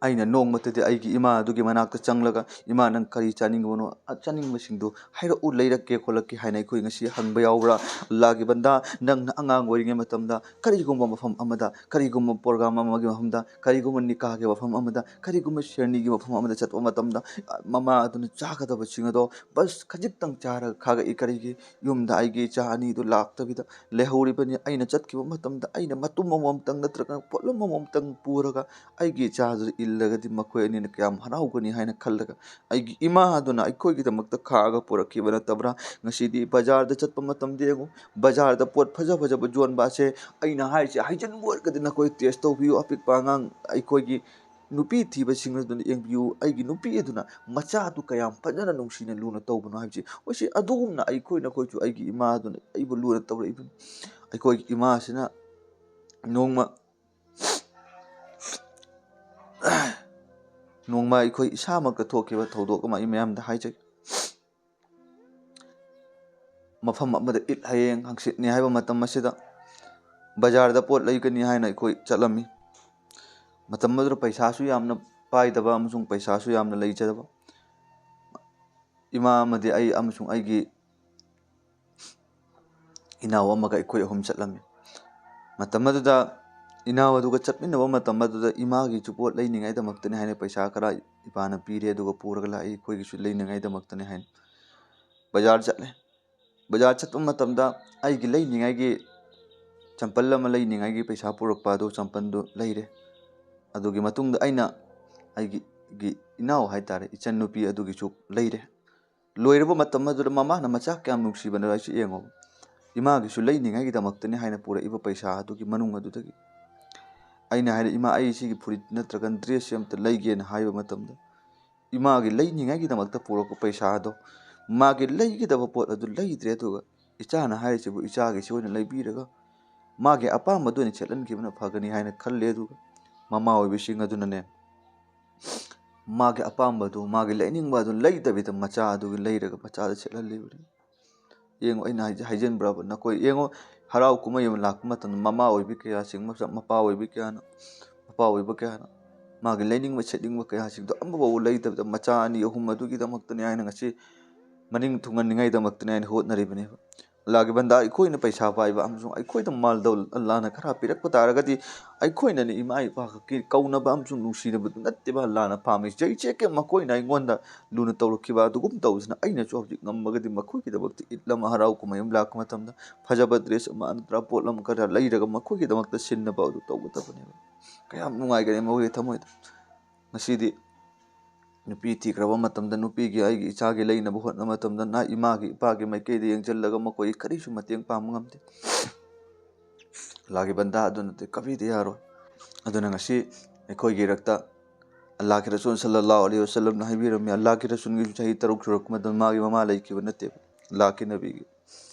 ꯑꯩꯅ ꯅꯣꯡꯃꯇꯗꯤ ꯑꯩꯒꯤ ꯏꯃꯥ ꯑꯗꯨꯒꯤ ꯃꯅꯥꯛꯇ ꯆꯪꯂꯒ, "ꯏꯃꯥ, ꯅꯪ ꯀꯔꯤ ꯆꯥꯅꯤꯡꯕꯅꯣ? ꯑ, ꯆꯥꯅꯤꯡꯕꯁꯤꯡꯗꯨ ꯍꯥꯏꯔꯛꯎ, ꯂꯩꯔꯛꯀꯦ, ꯈꯣꯠꯂꯛꯀꯦ" ꯍꯥꯏꯅ ꯑꯩꯈꯣꯏ ꯉꯁꯤ ꯍꯪꯕ ꯌꯥꯎꯕ꯭ꯔꯥ? ꯑꯜꯂꯥꯒꯤ ꯕꯟꯗꯥ, ꯅꯪꯅ ꯑꯉꯥꯡ ꯑꯣꯏꯔꯤꯉꯩ ꯃꯇꯝꯗ ꯀꯔꯤꯒꯨꯝꯕ ꯃꯐꯝ ꯑꯃꯗ, ꯀꯔꯤꯒꯨꯝꯕ ꯄ꯭ꯔꯣꯒ꯭ꯔꯥꯝ ꯑꯃꯒꯤ ꯃꯐꯝꯗ, ꯀꯔꯤꯒꯨꯝꯕ ꯅꯤꯀꯥꯍꯒꯤ ꯃꯐꯝ ꯑꯃꯗ, ꯀꯔꯤꯒꯨꯝꯕ ꯁꯦꯔꯅꯤꯒꯤ ꯃꯐꯝ ꯑꯃꯗ ꯆꯠꯄ ꯃꯇꯝꯗ, ꯑ, ꯃꯃꯥ ꯑꯗꯨꯅ ꯆꯥꯒꯗꯕꯁꯤꯡ ꯑꯗꯣ ꯕꯁ ꯈꯖꯤꯛꯇꯪ ꯆꯥꯔꯒ ꯈꯥꯒꯛꯏ ꯀꯔꯤꯒꯤ? ꯌꯨꯝꯗ ꯑꯩꯒꯤ ꯏꯆꯥ ꯑꯅꯤꯗꯨ ꯂꯥꯛꯇꯕꯤꯗ ꯂꯩꯍꯧꯔꯤꯕꯅꯤ꯫ ꯑꯩꯅ ꯆꯠꯈꯤꯕ ꯃꯇꯝꯗ ꯑꯩꯅ ꯃꯇꯨꯝ ꯑꯃꯃꯝꯇꯪ ꯅꯠꯇ꯭ꯔꯒ ꯄꯣꯠꯂꯝ ꯑꯃꯃꯝꯇꯪ ꯄꯨꯔꯒ ꯑꯩꯒꯤ ꯏꯆꯥꯗꯨꯗ ꯏꯜꯂꯒꯗꯤ ꯃꯈꯣꯏ ꯑꯅꯤꯅ ꯀꯌꯥꯝ ꯍꯔꯥꯎꯒꯅꯤ ꯍꯥꯏꯅ ꯈꯜꯂꯒ, ꯑꯩꯒꯤ ꯏꯃꯥ ꯑꯗꯨꯅ ꯑꯩꯈꯣꯏꯒꯤꯗꯃꯛꯇ ꯈꯥꯛꯑꯒ ꯄꯨꯔꯛꯈꯤꯕ ꯅꯠꯇꯕ꯭ꯔꯥ? ꯉꯁꯤꯗꯤ ꯕꯖꯥꯔꯗ ꯆꯠꯄ ꯃꯇꯝꯗ ꯌꯦꯡꯉꯨ, ꯕꯖꯥꯔꯗ ꯄꯣꯠ ꯐꯖ ꯐꯖꯕ ꯌꯣꯟꯕ ꯑꯁꯦ, ꯑꯩꯅ ꯍꯥꯏꯔꯤꯁꯦ ꯍꯥꯏꯖꯤꯟꯕ ꯑꯣꯏꯔꯒꯗꯤ ꯅꯈꯣꯏ ꯇꯦꯁ ꯇꯧꯕꯤꯌꯨ꯫ ꯑꯄꯤꯛꯄ ꯑꯉꯥꯡ ꯑꯩꯈꯣꯏꯒꯤ ꯅꯨꯄꯤ ꯊꯤꯕꯁꯤꯡ ꯑꯗꯨꯅ ꯌꯦꯡꯕꯤꯌꯨ꯫ ꯑꯩꯒꯤ ꯅꯨꯄꯤ ꯑꯗꯨꯅ ꯃꯆꯥꯗꯨ ꯀꯌꯥꯝ ꯐꯖꯅ ꯅꯨꯡꯁꯤꯅ ꯂꯨꯅ ꯇꯧꯕꯅꯣ ꯍꯥꯏꯕꯁꯤ, ꯃꯁꯤ ꯑꯗꯨꯒꯨꯝꯅ ꯑꯩꯈꯣꯏ ꯅꯈꯣꯏꯁꯨ ꯑꯩꯒꯤ ꯏꯃꯥ ꯑꯗꯨꯅ ꯑꯩꯕꯨ ꯂꯨꯅ ꯇꯧꯔꯛꯏꯕꯅꯤ꯫ ꯑꯩꯈꯣꯏꯒꯤ ꯏꯃꯥꯁꯤꯅ ꯅꯣꯡꯃ, ꯅꯣꯡꯃ ꯑꯩꯈꯣꯏ ꯏꯁꯥꯃꯛꯇ ꯊꯣꯛꯈꯤꯕ ꯊꯧꯗꯣꯛ ꯑꯃ ꯑꯩ ꯃꯌꯥꯝꯗ ꯍꯥꯏꯖꯒꯦ꯫ ꯃꯐꯝ ꯑꯃꯗ ꯏꯠ, ꯍꯌꯦꯡ ꯍꯪꯆꯤꯠꯅꯤ ꯍꯥꯏꯕ ꯃꯇꯝ ꯑꯁꯤꯗ ꯕꯖꯥꯔꯗ ꯄꯣꯠ ꯂꯩꯒꯅꯤ ꯍꯥꯏꯅ ꯑꯩꯈꯣꯏ ꯆꯠꯂꯝꯃꯤ꯫ ꯃꯇꯝ ꯑꯗꯨꯗ ꯄꯩꯁꯥꯁꯨ ꯌꯥꯝꯅ ꯄꯥꯏꯗꯕ ꯑꯃꯁꯨꯡ ꯄꯩꯁꯥꯁꯨ ꯌꯥꯝꯅ ꯂꯩꯖꯗꯕ꯫ ꯏꯃꯥ ꯑꯃꯗꯤ ꯑꯩ ꯑꯃꯁꯨꯡ ꯑꯩꯒꯤ ꯏꯅꯥꯎ ꯑꯃꯒ ꯑꯩꯈꯣꯏ ꯑꯍꯨꯝ ꯆꯠꯂꯝꯃꯤ꯫ ꯃꯇꯝ ꯑꯗꯨꯗ ꯏꯅꯥꯎ ꯑꯗꯨꯒ ꯆꯠꯃꯤꯟꯅꯕ ꯃꯇꯝ ꯑꯗꯨꯗ ꯏꯃꯥꯒꯤꯁꯨ ꯄꯣꯠ ꯂꯩꯅꯤꯡꯉꯥꯏꯗꯃꯛꯇꯅꯤ ꯍꯥꯏꯅ ꯄꯩꯁꯥ ꯈꯔ ꯏꯄꯥꯅ ꯄꯤꯔꯦ, ꯑꯗꯨꯒ ꯄꯨꯔꯒ ꯂꯥꯛꯏ, ꯑꯩꯈꯣꯏꯒꯤꯁꯨ ꯂꯩꯅꯤꯡꯉꯥꯏꯗꯃꯛꯇꯅꯤ ꯍꯥꯏꯅ꯫ ꯕꯖꯥꯔ ꯆꯠꯂꯦ꯫ ꯕꯖꯥꯔ ꯆꯠꯄ ꯃꯇꯝꯗ ꯑꯩꯒꯤ ꯂꯩꯅꯤꯡꯉꯥꯏꯒꯤ, ꯆꯝꯄꯜ ꯑꯃ ꯂꯩꯅꯤꯡꯉꯥꯏꯒꯤ ꯄꯩꯁꯥ ꯄꯨꯔꯛꯄ ꯑꯗꯨ, ꯆꯝꯄꯜꯗꯨ ꯂꯩꯔꯦ꯫ ꯑꯗꯨꯒꯤ ꯃꯇꯨꯡꯗ ꯑꯩꯅ ꯑꯩꯒꯤ, ꯒꯤ ꯏꯅꯥꯎ ꯍꯥꯏꯇꯥꯔꯦ, ꯏꯆꯟꯅꯨꯄꯤ ꯑꯗꯨꯒꯤꯁꯨ ꯂꯩꯔꯦ꯫ ꯂꯣꯏꯔꯕ ꯃꯇꯝ ꯑꯗꯨꯗ ꯃꯃꯥꯅ ꯃꯆꯥ ꯀꯌꯥꯝ ꯅꯨꯡꯁꯤꯕꯅꯣ ꯍꯥꯏꯁꯤ ꯌꯦꯡꯉꯣ꯫ ꯏꯃꯥꯒꯤꯁꯨ ꯂꯩꯅꯤꯡꯉꯥꯏꯒꯤꯗꯃꯛꯇꯅꯤ ꯍꯥꯏꯅ ꯄꯨꯔꯛꯏꯕ ꯄꯩꯁꯥ ꯑꯗꯨꯒꯤ ꯃꯅꯨꯡ ꯑꯗꯨꯗꯒꯤ꯫ ꯑꯩꯅ ꯍꯥꯏꯔꯦ, "ꯏꯃꯥ, ꯑꯩ ꯁꯤꯒꯤ ꯐꯨꯔꯤꯠ ꯅꯠꯇ꯭ꯔꯒ ꯗ꯭ꯔꯦꯁꯁꯦ ꯑꯝꯇ ꯂꯩꯒꯦꯅ" ꯍꯥꯏꯕ ꯃꯇꯝꯗ, ꯏꯃꯥꯒꯤ ꯂꯩꯅꯤꯡꯉꯥꯏꯒꯤꯗꯃꯛꯇ ꯄꯨꯔꯛꯄ ꯄꯩꯁꯥꯗꯣ, ꯃꯥꯒꯤ ꯂꯩꯒꯗꯕ ꯄꯣꯠ ꯑꯗꯨ ꯂꯩꯗ꯭ꯔꯦ꯫ ꯑꯗꯨꯒ ꯏꯆꯥꯅ ꯍꯥꯏꯔꯤꯁꯤꯕꯨ ꯏꯆꯥꯒꯤꯁꯤ ꯑꯣꯏꯅ ꯂꯩꯕꯤꯔꯒ ꯃꯥꯒꯤ ꯑꯄꯥꯝꯕꯗꯨ ꯑꯣꯏꯅ ꯁꯦꯠꯍꯟꯈꯤꯕꯅ ꯐꯒꯅꯤ ꯍꯥꯏꯅ ꯈꯜꯂꯦ꯫ ꯑꯗꯨꯒ ꯃꯃꯥ ꯑꯣꯏꯕꯤꯁꯤꯡ ꯑꯗꯨꯅꯅꯦ, ꯃꯥꯒꯤ ꯑꯄꯥꯝꯕꯗꯨ, ꯃꯥꯒꯤ ꯂꯩꯅꯤꯡꯕ ꯑꯗꯨ ꯂꯩꯗꯕꯤꯗ ꯃꯆꯥ ꯑꯗꯨꯒꯤ ꯂꯩꯔꯒ ꯃꯆꯥꯗ ꯁꯦꯠꯍꯜꯂꯤꯕꯅꯤ꯫ ꯌꯦꯡꯉꯣ, ꯑꯩꯅ ꯍꯥꯏꯖ-, ꯍꯥꯏꯖꯤꯟꯕ꯭ꯔꯕ? ꯅꯈꯣꯏ ꯌꯦꯡꯉꯣ, ꯍꯔꯥꯎ ꯀꯨꯝꯍꯩ ꯑꯃ ꯂꯥꯛꯄ ꯃꯇꯝꯗ ꯃꯃꯥ ꯑꯣꯏꯕꯤ ꯀꯌꯥꯁꯤꯡ, ꯃꯆꯥ-, ꯃꯄꯥ ꯑꯣꯏꯕꯤ ꯀꯌꯥꯅ, ꯃꯄꯥ ꯑꯣꯏꯕ ꯀꯌꯥꯅ ꯃꯥꯒꯤ ꯂꯩꯅꯤꯡꯕ ꯁꯦꯠꯅꯤꯡꯕ ꯀꯌꯥꯁꯤꯡꯗꯣ ꯑꯃꯐꯥꯎꯕ ꯂꯩꯇꯕꯗ ꯃꯆꯥ ꯑꯅꯤ ꯑꯍꯨꯝ ꯑꯗꯨꯒꯤꯗꯃꯛꯇꯅꯤ ꯍꯥꯏꯅ ꯉꯁꯤ ꯃꯅꯤꯡ ꯊꯨꯡꯍꯟꯅꯤꯡꯉꯥꯏꯗꯃꯛꯇꯅꯤ ꯍꯥꯏꯅ ꯍꯣꯠꯅꯔꯤꯕꯅꯦꯕ꯫ ꯑꯜꯂꯥꯍꯒꯤ ꯕꯟꯗꯥ, ꯑꯩꯈꯣꯏꯅ ꯄꯩꯁꯥ ꯄꯥꯏꯕ ꯑꯃꯁꯨꯡ ꯑꯩꯈꯣꯏꯗ ꯃꯥꯜꯗꯧ ꯑꯜꯂꯥꯍꯅ ꯈꯔ ꯄꯤꯔꯛꯄ ꯇꯥꯔꯒꯗꯤ, ꯑꯩꯈꯣꯏꯅꯅꯤ ꯏꯃꯥ ꯏꯄꯥ ꯈꯛꯀꯤ ꯀꯧꯅꯕ ꯑꯃꯁꯨꯡ ꯅꯨꯡꯁꯤꯅꯕꯗꯨ ꯅꯠꯇꯦꯕ ꯑꯜꯂꯥꯍꯅ ꯄꯥꯝꯃꯤ꯫ ꯆꯩꯆꯦꯛꯀꯤ ꯃꯈꯣꯏꯅ ꯑꯩꯉꯣꯟꯗ ꯂꯨꯅ ꯇꯧꯔꯛꯈꯤꯕ ꯑꯗꯨꯒꯨꯝ ꯇꯧꯗꯅ ꯑꯩꯅꯁꯨ ꯍꯧꯖꯤꯛ ꯉꯝꯃꯒꯗꯤ ꯃꯈꯣꯏꯒꯤꯗꯃꯛꯇ ꯏꯗ ꯑꯃ, ꯍꯔꯥꯎ ꯀꯨꯝꯍꯩ ꯑꯃ ꯂꯥꯛꯄ ꯃꯇꯝꯗ ꯐꯖꯕ ꯗ꯭ꯔꯦꯁ ꯑꯃ ꯅꯠꯇ꯭ꯔꯒ ꯄꯣꯠ ꯑꯃ ꯈꯔ ꯂꯩꯔꯒ ꯃꯈꯣꯏꯒꯤꯗꯃꯛꯇ ꯁꯤꯟꯅꯕ ꯑꯗꯨ ꯇꯧꯒꯗꯕꯅꯦꯕ꯫ ꯀꯌꯥꯝ ꯅꯨꯡꯉꯥꯏꯒꯅꯤ ꯃꯈꯣꯏꯒꯤ ꯊꯃꯣꯏꯗ꯫ ꯉꯁꯤꯗꯤ ꯅꯨꯄꯤ ꯊꯤꯈ꯭ꯔꯕ ꯃꯇꯝꯗ ꯅꯨꯄꯤꯒꯤ, ꯑꯩꯒꯤ ꯏꯆꯥꯒꯤ ꯂꯩꯅꯕ ꯍꯣꯠꯅꯕ ꯃꯇꯝꯗ ꯅ-, ꯏꯃꯥꯒꯤ ꯏꯄꯥꯒꯤ ꯃꯥꯏꯀꯩꯗ ꯌꯦꯡꯁꯤꯜꯂꯒ ꯃꯈꯣꯏ ꯀꯔꯤꯁꯨ ꯃꯇꯦꯡ ꯄꯥꯡꯕ ꯉꯝꯗꯦ꯫ ꯑꯜꯂꯥꯍꯒꯤ ꯕꯟꯗꯥ ꯑꯗꯨꯅꯗꯤ ꯀꯕꯤꯗ ꯌꯥꯔꯣꯏ꯫ ꯑꯗꯨꯅ ꯉꯁꯤ ꯑꯩꯈꯣꯏꯒꯤ ꯏꯔꯛꯇ ꯑꯜꯂꯥꯍꯒꯤ ꯔꯁꯨꯜ ꯁꯜꯂꯜꯂꯥꯍꯨ ꯑꯂꯩꯍꯤ ꯋꯁꯜꯂꯝꯅ ꯍꯥꯏꯕꯤꯔꯝꯃꯤ, ꯑꯜꯂꯥꯍꯒꯤ ꯔꯁꯨꯜꯒꯤꯁꯨ ꯆꯍꯤ ꯇꯔꯨꯛ ꯁꯨꯔꯛꯄ ꯃꯇꯝꯗ ꯃꯥꯒꯤ ꯃꯃꯥ ꯂꯩꯈꯤꯕ ꯅꯠꯇꯦꯕ, ꯑꯜꯂꯥꯍꯒꯤ ꯅꯕꯤꯒꯤ꯫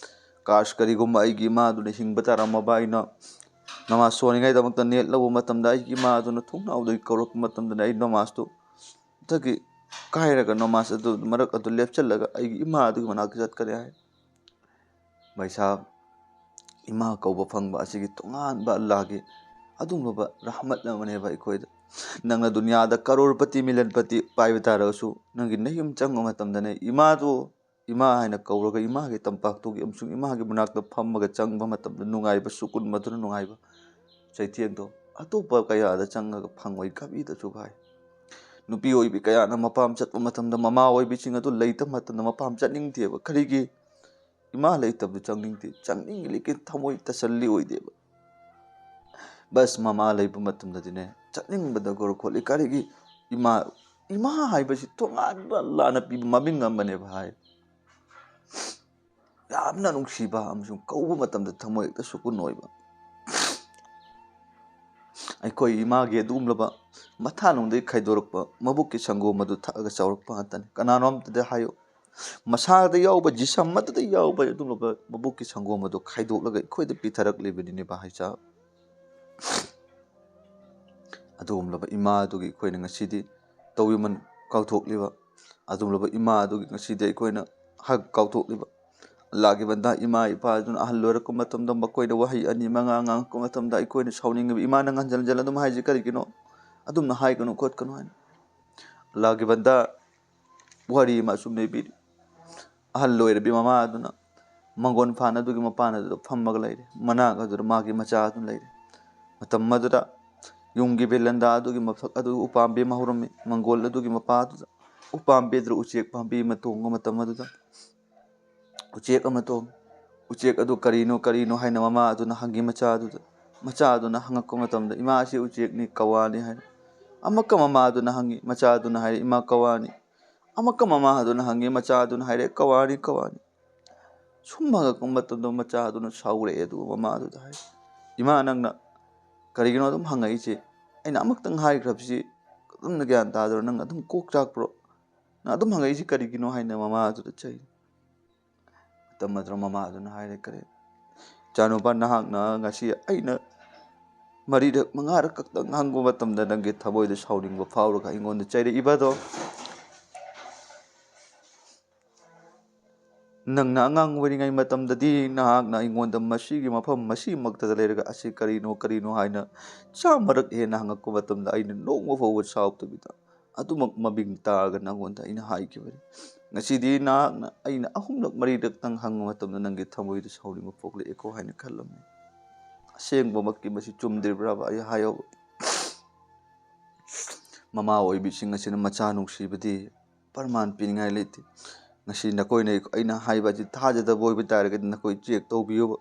ꯀꯥꯁ, ꯀꯔꯤꯒꯨꯝꯕ ꯑꯩꯒꯤ ꯏꯃꯥ ꯑꯗꯨꯅ ꯍꯤꯡꯕ ꯇꯥꯔꯝꯃꯕ, ꯑꯩꯅ ꯅꯃꯥꯖ ꯁꯣꯟꯅꯤꯡꯉꯥꯏꯗꯃꯛꯇ ꯅꯦꯠ ꯂꯧꯕ ꯃꯇꯝꯗ ꯑꯩꯒꯤ ꯏꯃꯥ ꯑꯗꯨꯅ ꯊꯣꯡꯅꯥꯎꯗꯒꯤ ꯀꯧꯔꯛꯄ ꯃꯇꯝꯗꯅ ꯑꯩ ꯅꯃꯥꯖꯇꯨ ꯗꯒꯤ ꯀꯥꯏꯔꯒ ꯅꯃꯥꯖ ꯑꯗꯨ ꯃꯔꯛ ꯑꯗꯨ ꯂꯦꯞꯁꯤꯜꯂꯒ ꯑꯩꯒꯤ ꯏꯃꯥ ꯑꯗꯨꯒꯤ ꯃꯅꯥꯛꯇ ꯆꯠꯀꯅꯤ ꯍꯥꯏ꯫ ꯚꯥꯏ ꯁꯥꯍꯕ, ꯏꯃꯥ ꯀꯧꯕ ꯐꯪꯕ ꯑꯁꯤꯒꯤ ꯇꯣꯉꯥꯟꯕ ꯑꯜꯂꯥꯍꯒꯤ ꯑꯗꯨꯒꯨꯝꯂꯕ ꯔꯍꯃꯠ ꯑꯃꯅꯦꯕ ꯑꯩꯈꯣꯏꯗ꯫ ꯅꯪꯅ ꯗꯨꯅꯤꯌꯥꯗ ꯀꯔꯣꯔꯄꯇꯤ, ꯃꯤꯂꯟꯄꯇꯤ ꯄꯥꯏꯕ ꯇꯥꯔꯒꯁꯨ, ꯅꯪꯒꯤ ꯅꯌꯨꯝ ꯆꯪꯕ ꯃꯇꯝꯗꯅꯦ, ꯏꯃꯥꯗꯨ, ꯏꯃꯥ ꯍꯥꯏꯅ ꯀꯧꯔꯒ ꯏꯃꯥꯒꯤ ꯇꯝꯄꯥꯛꯇꯨꯒꯤ ꯑꯃꯁꯨꯡ ꯏꯃꯥꯒꯤ ꯃꯅꯥꯛꯇ ꯐꯝꯃꯒ ꯆꯪꯕ ꯃꯇꯝꯗ ꯅꯨꯡꯉꯥꯏꯕ, ꯁꯨꯀꯨꯟ, ꯃꯗꯨꯅ ꯅꯨꯡꯉꯥꯏꯕ ꯆꯩꯊꯦꯡꯗꯣ ꯑꯇꯣꯞꯄ ꯀꯌꯥꯗ ꯆꯪꯉꯒ ꯐꯪꯉꯣꯏ꯫ ꯀꯕꯤꯗꯁꯨ ꯍꯥꯏ, ꯅꯨꯄꯤ ꯑꯣꯏꯕꯤ ꯀꯌꯥꯅ ꯃꯄꯥꯝ ꯆꯠꯄ ꯃꯇꯝꯗ ꯃꯃꯥ ꯑꯣꯏꯕꯤꯁꯤꯡ ꯑꯗꯨ ꯂꯩꯇꯕ ꯃꯇꯝꯗ ꯃꯄꯥꯝ ꯆꯠꯅꯤꯡꯗꯦꯕ꯫ ꯀꯔꯤꯒꯤ? ꯏꯃꯥ ꯂꯩꯇꯕꯗꯨ ꯆꯪꯅꯤꯡꯗꯦ, ꯆꯪꯅꯤꯡꯉꯤ, ꯂꯦꯀꯤꯟ ꯊꯃꯣꯏ ꯇꯁꯜꯂꯤ ꯑꯣꯏꯗꯦꯕ꯫ ꯕꯁ, ꯃꯃꯥ ꯂꯩꯕ ꯃꯇꯝꯗꯗꯤꯅꯦ, ꯆꯠꯅꯤꯡꯕꯗ ꯒꯣꯔ ꯈꯣꯠꯂꯤ꯫ ꯀꯔꯤꯒꯤ? ꯏꯃꯥ, ꯏꯃꯥ ꯍꯥꯏꯕꯁꯤ ꯇꯣꯉꯥꯟꯕ ꯑꯜꯂꯥꯍꯅ ꯄꯤꯕ ꯃꯃꯤꯡ ꯑꯃꯅꯦꯕ ꯍꯥꯏ꯫ ꯌꯥꯝꯅ ꯅꯨꯡꯁꯤꯕ ꯑꯃꯁꯨꯡ ꯀꯧꯕ ꯃꯇꯝꯗ ꯊꯃꯣꯏ ꯍꯦꯛꯇ ꯁꯨꯀꯨꯟ ꯑꯣꯏꯕ꯫ ꯑꯩꯈꯣꯏ ꯏꯃꯥꯒꯤ ꯑꯗꯨꯒꯨꯝꯂꯕ ꯃꯊꯥꯅꯨꯡꯗꯒꯤ ꯈꯥꯏꯗꯣꯔꯛꯄ ꯃꯕꯨꯛꯀꯤ ꯁꯪꯒꯣꯝ ꯑꯗꯨ ꯊꯛꯑꯒ ꯆꯥꯎꯔꯛꯄ ꯉꯥꯛꯇꯅꯤ꯫ ꯀꯅꯥꯅꯣꯝꯇꯗ ꯍꯥꯏꯌꯨ, ꯃꯁꯥꯗ ꯌꯥꯎꯕ, ꯖꯤꯁꯝ ꯑꯗꯨꯗ ꯌꯥꯎꯕ ꯑꯗꯨꯒꯨꯝꯂꯕ ꯃꯕꯨꯛꯀꯤ ꯁꯪꯒꯣꯝ ꯑꯗꯨ ꯈꯥꯏꯗꯣꯛꯂꯒ ꯑꯩꯈꯣꯏꯗ ꯄꯤꯊꯔꯛꯂꯤꯕꯅꯤꯅꯦ ꯚꯥꯏ ꯁꯥꯍꯕ꯫ ꯑꯗꯨꯒꯨꯝꯂꯕ ꯏꯃꯥ ꯑꯗꯨꯒꯤ ꯑꯩꯈꯣꯏꯅ ꯉꯁꯤꯗꯤ ꯇꯧꯕꯤꯃꯜ ꯀꯥꯎꯊꯣꯛꯂꯤꯕ, ꯑꯗꯨꯒꯨꯝꯂꯕ ꯏꯃꯥ ꯑꯗꯨꯒꯤ ꯉꯁꯤꯗꯤ ꯑꯩꯈꯣꯏꯅ ꯍꯛ ꯀꯥꯎꯊꯣꯛꯂꯤꯕ꯫ ꯑꯜꯂꯥꯒꯤ ꯕꯟꯗꯥ, ꯏꯃꯥ ꯏꯄꯥ ꯑꯗꯨꯅ ꯑꯍꯜ ꯑꯣꯏꯔꯛꯄ ꯃꯇꯝꯗ ꯃꯈꯣꯏꯅ ꯋꯥꯍꯩ ꯑꯅꯤ ꯃꯉꯥ ꯉꯥꯡꯉꯛꯄ ꯃꯇꯝꯗ ꯑꯩꯈꯣꯏꯅ ꯁꯥꯎꯅꯤꯡꯉꯤꯕ, "ꯏꯃꯥ, ꯅꯪ ꯍꯟꯖꯤꯟ ꯍꯟꯖꯤꯟ ꯑꯗꯨꯝ ꯍꯥꯏꯁꯤ ꯀꯔꯤꯒꯤꯅꯣ? ꯑꯗꯨꯝꯅ ꯍꯥꯏꯒꯅꯨ ꯈꯣꯠꯀꯅꯨ" ꯍꯥꯏꯅ꯫ ꯑꯜꯂꯥꯒꯤ ꯕꯟꯗꯥ, ꯋꯥꯔꯤ ꯑꯃ ꯑꯁꯨꯝ ꯂꯩꯕꯤꯔꯤ꯫ ꯑꯍꯜ ꯑꯣꯏꯔꯕꯤ ꯃꯃꯥ ꯑꯗꯨꯅ ꯃꯪꯒꯣꯜ ꯐꯥꯟ ꯑꯗꯨꯒꯤ ꯃꯄꯥꯟ ꯑꯗꯨꯗ ꯐꯝꯃꯒ ꯂꯩꯔꯦ꯫ ꯃꯅꯥꯛ ꯑꯗꯨꯗ ꯃꯥꯒꯤ ꯃꯆꯥ ꯑꯗꯨ ꯂꯩꯔꯦ꯫ ꯃꯇꯝ ꯑꯗꯨꯗ ꯌꯨꯝꯒꯤ ꯕꯦꯂꯟꯗꯥ ꯑꯗꯨꯒꯤ ꯃꯊꯛ ꯑꯗꯨ ꯎꯄꯥꯝꯕꯤ ꯑꯃ ꯍꯧꯔꯝꯃꯤ꯫ ꯃꯪꯒꯣꯜ ꯑꯗꯨꯒꯤ ꯃꯄꯥ ꯑꯗꯨꯗ, ꯎꯄꯥꯝꯕꯤ ꯑꯗꯨꯗ ꯎꯆꯦꯛ ꯄꯥꯝꯕꯤ ꯑꯃ ꯇꯣꯡꯕ ꯃꯇꯝ ꯑꯗꯨꯗ ꯎꯆꯦꯛ ꯑꯃ ꯇꯣꯡꯉꯤ꯫ ꯎꯆꯦꯛ ꯑꯗꯨ ꯀꯔꯤꯅꯣ, ꯀꯔꯤꯅꯣ ꯍꯥꯏꯅ ꯃꯃꯥ ꯑꯗꯨꯅ ꯍꯪꯉꯤ ꯃꯆꯥ ꯑꯗꯨꯗ꯫ ꯃꯆꯥ ꯑꯗꯨꯅ ꯍꯪꯉꯛꯄ ꯃꯇꯝꯗ, "ꯏꯃꯥ, ꯑꯁꯤ ꯎꯆꯦꯛꯅꯤ, ꯀꯋꯥꯅꯤ" ꯍꯥꯏꯔꯦ꯫ ꯑꯃꯨꯛꯀ ꯃꯃꯥ ꯑꯗꯨꯅ ꯍꯪꯉꯤ, ꯃꯆꯥ ꯑꯗꯨꯅ ꯍꯥꯏꯔꯦ, "ꯏꯃꯥ, ꯀꯋꯥꯅꯤ"꯫ ꯑꯃꯨꯛꯀ ꯃꯃꯥ ꯑꯗꯨꯅ ꯍꯪꯉꯤ, ꯃꯆꯥ ꯑꯗꯨꯅ ꯍꯥꯏꯔꯦ, "ꯀꯋꯥꯅꯤ, ꯀꯋꯥꯅꯤ"꯫ ꯁꯨꯝ ꯍꯪꯉꯛꯄ ꯃꯇꯝꯗ ꯃꯆꯥ ꯑꯗꯨꯅ ꯁꯥꯎꯔꯛꯑꯦ, ꯑꯗꯨꯒ ꯃꯃꯥ ꯑꯗꯨꯗ ꯍꯥꯏ, "ꯏꯃꯥ, ꯅꯪꯅ ꯀꯔꯤꯒꯤꯅꯣ ꯑꯗꯨꯝ ꯍꯪꯉꯛꯏꯁꯦ? ꯑꯩꯅ ꯑꯃꯨꯛꯇꯪ ꯍꯥꯏꯈ꯭ꯔꯕꯁꯤ ꯑꯗꯨꯝꯅ ꯒ꯭ꯌꯥꯟ ꯇꯥꯗ꯭ꯔꯣ? ꯅꯪ ꯑꯗꯨꯝ ꯀꯣꯛ ꯆꯥꯛꯄ꯭ꯔꯣ? ꯅꯪ ꯑꯗꯨꯝ ꯍꯪꯉꯛꯏꯁꯤ ꯀꯔꯤꯒꯤꯅꯣ?" ꯍꯥꯏꯅ ꯃꯃꯥ ꯑꯗꯨꯗ ꯆꯩ꯫ ꯃꯇꯝ ꯑꯗꯨꯗ ꯃꯃꯥ ꯑꯗꯨꯅ ꯍꯥꯏꯔꯦ, "ꯀꯔꯤ? ꯏꯆꯥꯅꯨꯄꯥ, ꯅꯍꯥꯛꯅ ꯉꯁꯤ ꯑꯩꯅ ꯃꯔꯤꯔꯛ ꯃꯉꯥꯔꯛ ꯈꯛꯇꯪ ꯍꯪꯕ ꯃꯇꯝꯗ ꯅꯪꯒꯤ ꯊꯃꯣꯏꯗ ꯁꯥꯎꯅꯤꯡꯕ ꯐꯥꯎꯔꯒ ꯑꯩꯉꯣꯟꯗ ꯆꯩꯔꯛꯏꯕꯗꯣ, ꯅꯪꯅ ꯑꯉꯥꯡ ꯑꯣꯏꯔꯤꯉꯩ ꯃꯇꯝꯗꯗꯤ ꯅꯍꯥꯛꯅ ꯑꯩꯉꯣꯟꯗ ꯃꯁꯤꯒꯤ ꯃꯐꯝ ꯃꯁꯤꯃꯛꯇꯗ ꯂꯩꯔꯒ ꯑꯁꯤ ꯀꯔꯤꯅꯣ, ꯀꯔꯤꯅꯣ ꯍꯥꯏꯅ ꯆꯥꯝꯃꯔꯛ ꯍꯦꯟꯅ ꯍꯪꯉꯛꯄ ꯃꯇꯝꯗ ꯑꯩꯅ ꯅꯣꯡꯃ ꯐꯥꯎꯕ ꯁꯥꯎꯗꯕꯤꯗ ꯑꯗꯨꯃꯛ ꯃꯃꯤꯡ ꯇꯥꯔꯒ ꯅꯉꯣꯟꯗ ꯑꯩꯅ ꯍꯥꯏꯈꯤꯕꯅꯤ꯫ ꯉꯁꯤꯗꯤ ꯅꯍꯥꯛꯅ ꯑꯩꯅ ꯑꯍꯨꯝꯂꯛ ꯃꯔꯤꯔꯛꯇꯪ ꯍꯪꯕ ꯃꯇꯝꯗ ꯅꯪꯒꯤ ꯊꯃꯣꯏꯗ ꯁꯥꯎꯅꯤꯡꯕ ꯄꯣꯛꯂꯛꯑꯦꯀꯣ" ꯍꯥꯏꯅ ꯈꯜꯂꯝꯃꯤ꯫ ꯑꯁꯦꯡꯕꯃꯛꯀꯤ ꯃꯁꯤ ꯆꯨꯝꯗ꯭ꯔꯤꯕ꯭ꯔꯕ? ꯑꯩ ꯍꯥꯏꯌꯣꯕ꯫ ꯃꯃꯥ ꯑꯣꯏꯕꯤꯁꯤꯡ ꯑꯁꯤꯅ ꯃꯆꯥ ꯅꯨꯡꯁꯤꯕꯗꯤ ꯄ꯭ꯔꯃꯥꯟ ꯄꯤꯅꯤꯡꯉꯥꯏ ꯂꯩꯇꯦ꯫ ꯉꯁꯤ ꯅꯈꯣꯏꯅ ꯑꯩꯅ ꯍꯥꯏꯕ ꯑꯁꯤ ꯊꯥꯖꯗꯕ ꯑꯣꯏꯕ ꯇꯥꯔꯒꯗꯤ ꯅꯈꯣꯏ ꯆꯦꯛ ꯇꯧꯕꯤꯌꯨꯕ꯫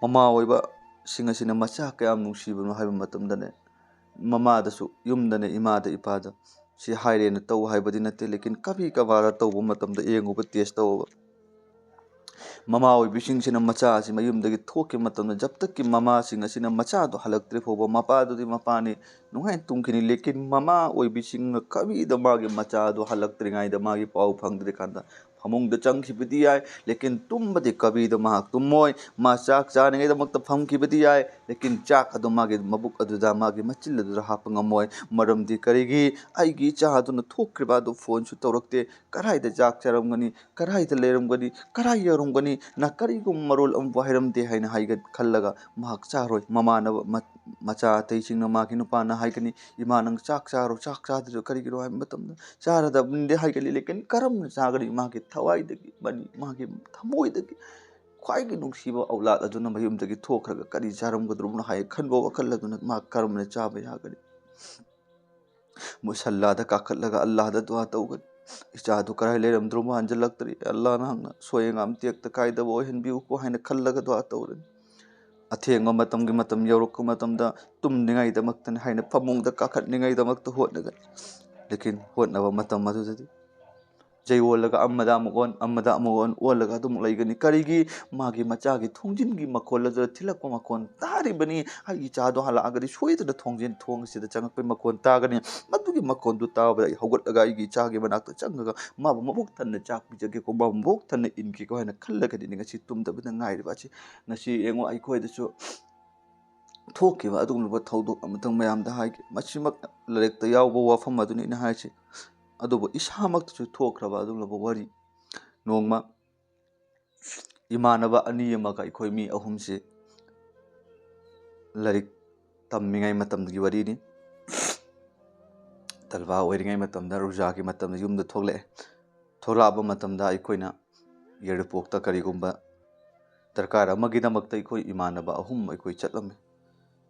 ꯃꯃꯥ ꯑꯣꯏꯕꯁꯤꯡ ꯑꯁꯤꯅ ꯃꯆꯥ ꯀꯌꯥꯝ ꯅꯨꯡꯁꯤꯕꯅꯣ ꯍꯥꯏꯕ ꯃꯇꯝꯗꯅꯦ, ꯃꯃꯥꯗꯁꯨ, ꯌꯨꯝꯗꯅꯦ, ꯏꯃꯥꯗ, ꯏꯄꯥꯗ ꯁꯤ ꯍꯥꯏꯔꯦꯅ ꯇꯧ ꯍꯥꯏꯕꯗꯤ ꯅꯠꯇꯦ, ꯂꯦꯀꯤꯟ ꯀꯚꯤ ꯀꯚꯥꯔ ꯇꯧꯕ ꯃꯇꯝꯗ ꯌꯦꯡꯉꯨꯕ, ꯇꯦꯁ ꯇꯧꯕ꯫ ꯃꯃꯥ ꯑꯣꯏꯕꯤꯁꯤꯡꯁꯤꯅ ꯃꯆꯥ ꯑꯁꯤ ꯃꯌꯨꯝꯗꯒꯤ ꯊꯣꯛꯈꯤꯕ ꯃꯇꯝꯗ, ꯖꯕ ꯇꯛꯀꯤ ꯃꯃꯥꯁꯤꯡ ꯑꯁꯤꯅ ꯃꯆꯥꯗꯣ ꯍꯜꯂꯛꯇ꯭ꯔꯤ ꯐꯥꯎꯕ ꯃꯄꯥꯗꯨꯗꯤ ꯃꯄꯥꯅꯤ, ꯅꯨꯡꯉꯥꯏꯅ ꯇꯨꯝꯈꯤꯅꯤ꯫ ꯂꯦꯀꯤꯟ ꯃꯃꯥ ꯑꯣꯏꯕꯤꯁꯤꯡꯅ ꯀꯕꯤꯗ ꯃꯥꯒꯤ ꯃꯆꯥꯗꯣ ꯍꯜꯂꯛꯇ꯭ꯔꯤꯉꯩꯗ, ꯃꯥꯒꯤ ꯄꯥꯎ ꯐꯪꯗ꯭ꯔꯤꯀꯥꯟꯗ ꯐꯃꯨꯡꯗ ꯆꯪꯈꯤꯕꯗꯤ ꯌꯥꯏ, ꯂꯦꯀꯤꯟ ꯇꯨꯝꯕꯗꯤ ꯀꯕꯤꯗ ꯃꯍꯥꯛ ꯇꯨꯝꯃꯣꯏ꯫ ꯃꯥ ꯆꯥꯛ ꯆꯥꯅꯤꯡꯉꯩꯗꯃꯛꯇ ꯐꯝꯈꯤꯕꯗꯤ ꯌꯥꯏ, ꯂꯦꯀꯤꯟ ꯆꯥꯛ ꯑꯗꯨ ꯃꯥꯒꯤ ꯃꯕꯨꯛ ꯑꯗꯨꯗ, ꯃꯥꯒꯤ ꯃꯆꯤꯜ ꯑꯗꯨꯗ ꯍꯥꯞꯄ ꯉꯝꯃꯣꯏ꯫ ꯃꯔꯝꯗꯤ ꯀꯔꯤꯒꯤ? ꯑꯩꯒꯤ ꯏꯆꯥ ꯑꯗꯨꯅ ꯊꯣꯛꯈ꯭ꯔꯤꯕ ꯑꯗꯨ ꯐꯣꯟꯁꯨ ꯇꯧꯔꯛꯇꯦ꯫ ꯀꯗꯥꯏꯗ ꯆꯥꯛ ꯆꯥꯔꯝꯒꯅꯤ? ꯀꯗꯥꯏꯗ ꯂꯩꯔꯝꯒꯅꯤ? ꯀꯗꯥꯏ ꯌꯧꯔꯝꯒꯅꯤ? ꯅ ꯀꯔꯤꯒꯨꯝꯕ ꯃꯔꯣꯜ ꯑꯃꯕꯨ ꯍꯥꯏꯔꯝꯗꯦ ꯍꯥꯏꯅ ꯍꯥꯏꯒ-, ꯈꯜꯂꯒ ꯃꯍꯥꯛ ꯆꯥꯔꯣꯏ꯫ ꯃꯃꯥꯟꯅꯕ ꯃ-, ꯃꯆꯥ ꯑꯇꯩꯁꯤꯡꯅ ꯃꯥꯒꯤ ꯅꯨꯄꯥꯅ ꯍꯥꯏꯒꯅꯤ, "ꯏꯃꯥ, ꯅꯪ ꯆꯥꯛ ꯆꯥꯔꯣ, ꯆꯥꯛ ꯆꯥꯗ꯭ꯔꯤꯗꯣ ꯀꯔꯤꯒꯤꯅꯣ?" ꯍꯥꯏꯕ ꯃꯇꯝꯗ, "ꯆꯥꯔꯗꯕꯅꯤꯗꯤ" ꯍꯥꯏꯒꯅꯤ, ꯂꯦꯀꯤꯟ ꯀꯔꯝꯅ ꯆꯥꯒꯅꯤ? ꯃꯥꯒꯤ ꯊꯋꯥꯏꯗꯒꯤ, ꯃꯅꯤ-, ꯃꯥꯒꯤ ꯊꯃꯣꯏꯗꯒꯤ ꯈ꯭ꯋꯥꯏꯒꯤ ꯅꯨꯡꯁꯤꯕ ꯑꯧꯂꯥꯗ ꯑꯗꯨꯅ ꯃꯌꯨꯝꯗꯒꯤ ꯊꯣꯛꯈ꯭ꯔꯒ ꯀꯔꯤ ꯆꯥꯔꯝꯒꯗ꯭ꯔꯣꯅ ꯍꯥꯏ ꯈꯟꯕ ꯋꯥꯈꯜ ꯑꯗꯨꯅ ꯃꯥ ꯀꯔꯝꯅ ꯆꯥꯕ ꯌꯥꯒꯅꯤ? ꯃꯨꯁꯜꯂꯥꯗ ꯀꯥꯈꯠꯂꯒ ꯑꯜꯂꯥꯍꯗ ꯗꯨꯋꯥ ꯇꯧꯒꯅꯤ꯫ "ꯏꯆꯥꯗꯨ ꯀꯗꯥꯏ ꯂꯩꯔꯝꯗ꯭ꯔꯣ? ꯍꯟꯖꯜꯂꯛꯇ꯭ꯔꯤ꯫ ꯑꯜꯂꯥꯍ, ꯅꯍꯥꯛꯅ ꯁꯣꯏ ꯑꯉꯥꯝ ꯇꯦꯛꯇ ꯀꯥꯏꯗꯕ ꯑꯣꯏꯍꯟꯕꯤꯌꯨꯀꯣ" ꯍꯥꯏꯅ ꯈꯜꯂꯒ ꯗꯨꯋꯥ ꯇꯧꯔꯅꯤ꯫ ꯑꯊꯦꯡꯕ ꯃꯇꯝꯒꯤ ꯃꯇꯝ ꯌꯧꯔꯛꯄ ꯃꯇꯝꯗ ꯇꯨꯝꯅꯤꯡꯉꯥꯏꯗꯃꯛꯇꯅꯤ ꯍꯥꯏꯅ ꯐꯃꯨꯡꯗ ꯀꯥꯈꯠꯅꯤꯡꯉꯥꯏꯗꯃꯛꯇ ꯍꯣꯠꯅꯒꯅꯤ꯫ ꯂꯦꯀꯤꯟ ꯍꯣꯠꯅꯕ ꯃꯇꯝ ꯑꯗꯨꯗꯗꯤ ꯆꯩ ꯑꯣꯜꯂꯒ ꯑꯃꯗ ꯑꯃꯨꯛ ꯑꯣꯟ, ꯑꯃꯗ ꯑꯃꯨꯛ ꯑꯣꯟ, ꯑꯣꯜꯂꯒ ꯑꯗꯨꯃꯛ ꯂꯩꯒꯅꯤ꯫ ꯀꯔꯤꯒꯤ? ꯃꯥꯒꯤ ꯃꯆꯥꯒꯤ ꯊꯣꯡꯖꯤꯟꯒꯤ ꯃꯈꯣꯜ ꯑꯗꯨꯗ ꯊꯤꯜꯂꯛꯄ ꯃꯈꯣꯟ ꯇꯥꯔꯤꯕꯅꯤ꯫ ꯑꯩꯒꯤ ꯏꯆꯥꯗꯣ ꯍꯜꯂꯛꯑꯒꯗꯤ ꯁꯣꯏꯗꯅ ꯊꯣꯡꯖꯤꯟ, ꯊꯣꯡ ꯑꯁꯤꯗ ꯆꯪꯉꯛꯄꯒꯤ ꯃꯈꯣꯟ ꯇꯥꯒꯅꯤ꯫ ꯃꯗꯨꯒꯤ ꯃꯈꯣꯟꯗꯨ ꯇꯥꯕꯗ ꯑꯩ ꯍꯧꯒꯠꯂꯒ ꯑꯩꯒꯤ ꯏꯆꯥꯒꯤ ꯃꯅꯥꯛꯇ ꯆꯪꯉꯒ ꯃꯥꯕꯨ ꯃꯕꯨꯛ ꯊꯟꯅ ꯆꯥꯛ ꯄꯤꯖꯒꯦꯀꯣ, ꯃꯥꯕꯨ ꯃꯕꯨꯛ ꯊꯟꯅ ꯏꯟꯒꯦꯀꯣ ꯍꯥꯏꯅ ꯈꯜꯂꯒꯗꯤ ꯉꯁꯤ ꯇꯨꯝꯗꯕꯗ ꯉꯥꯏꯔꯤꯕ ꯑꯁꯤ꯫ ꯉꯁꯤ ꯌꯦꯡꯉꯨ, ꯑꯩꯈꯣꯏꯗꯁꯨ ꯊꯣꯛꯈꯤꯕ ꯑꯗꯨꯒꯨꯝꯂꯕ ꯊꯧꯗꯣꯛ ꯑꯃꯇꯪ ꯃꯌꯥꯝꯗ ꯍꯥꯏꯒꯦ꯫ ꯃꯁꯤꯃꯛ ꯂꯥꯏꯔꯤꯛꯇ ꯌꯥꯎꯕ ꯋꯥꯐꯝ ꯑꯗꯨꯅꯤ ꯑꯩꯅ ꯍꯥꯏꯁꯦ꯫ ꯑꯗꯨꯕꯨ ꯏꯁꯥꯃꯛꯇꯁꯨ ꯊꯣꯛꯈ꯭ꯔꯕ ꯑꯗꯨꯒꯨꯝꯂꯕ ꯋꯥꯔꯤ꯫ ꯅꯣꯡꯃ ꯏꯃꯥꯟꯅꯕ ꯑꯅꯤ ꯑꯃꯒ ꯑꯩꯈꯣꯏ ꯃꯤ ꯑꯍꯨꯝꯁꯤ ꯂꯥꯏꯔꯤꯛ ꯇꯝꯃꯤꯉꯩ ꯃꯇꯝꯒꯤ ꯋꯥꯔꯤꯅꯤ꯫ ꯇꯜꯕꯥ ꯑꯣꯏꯔꯤꯉꯩ ꯃꯇꯝꯗ, ꯔꯨꯖꯥꯒꯤ ꯃꯇꯝꯗ ꯌꯨꯝꯗ ꯊꯣꯛꯂꯛꯑꯦ꯫ ꯊꯣꯛꯂꯛꯑꯕ ꯃꯇꯝꯗ ꯑꯩꯈꯣꯏꯅ ꯌꯥꯏꯔꯤꯄꯣꯛꯇ ꯀꯔꯤꯒꯨꯝꯕ ꯗꯔꯀꯥꯔ ꯑꯃꯒꯤꯗꯃꯛꯇ ꯑꯩꯈꯣꯏ ꯏꯃꯥꯟꯅꯕ ꯑꯍꯨꯝ ꯑꯩꯈꯣꯏ ꯆꯠꯂꯝꯃꯤ꯫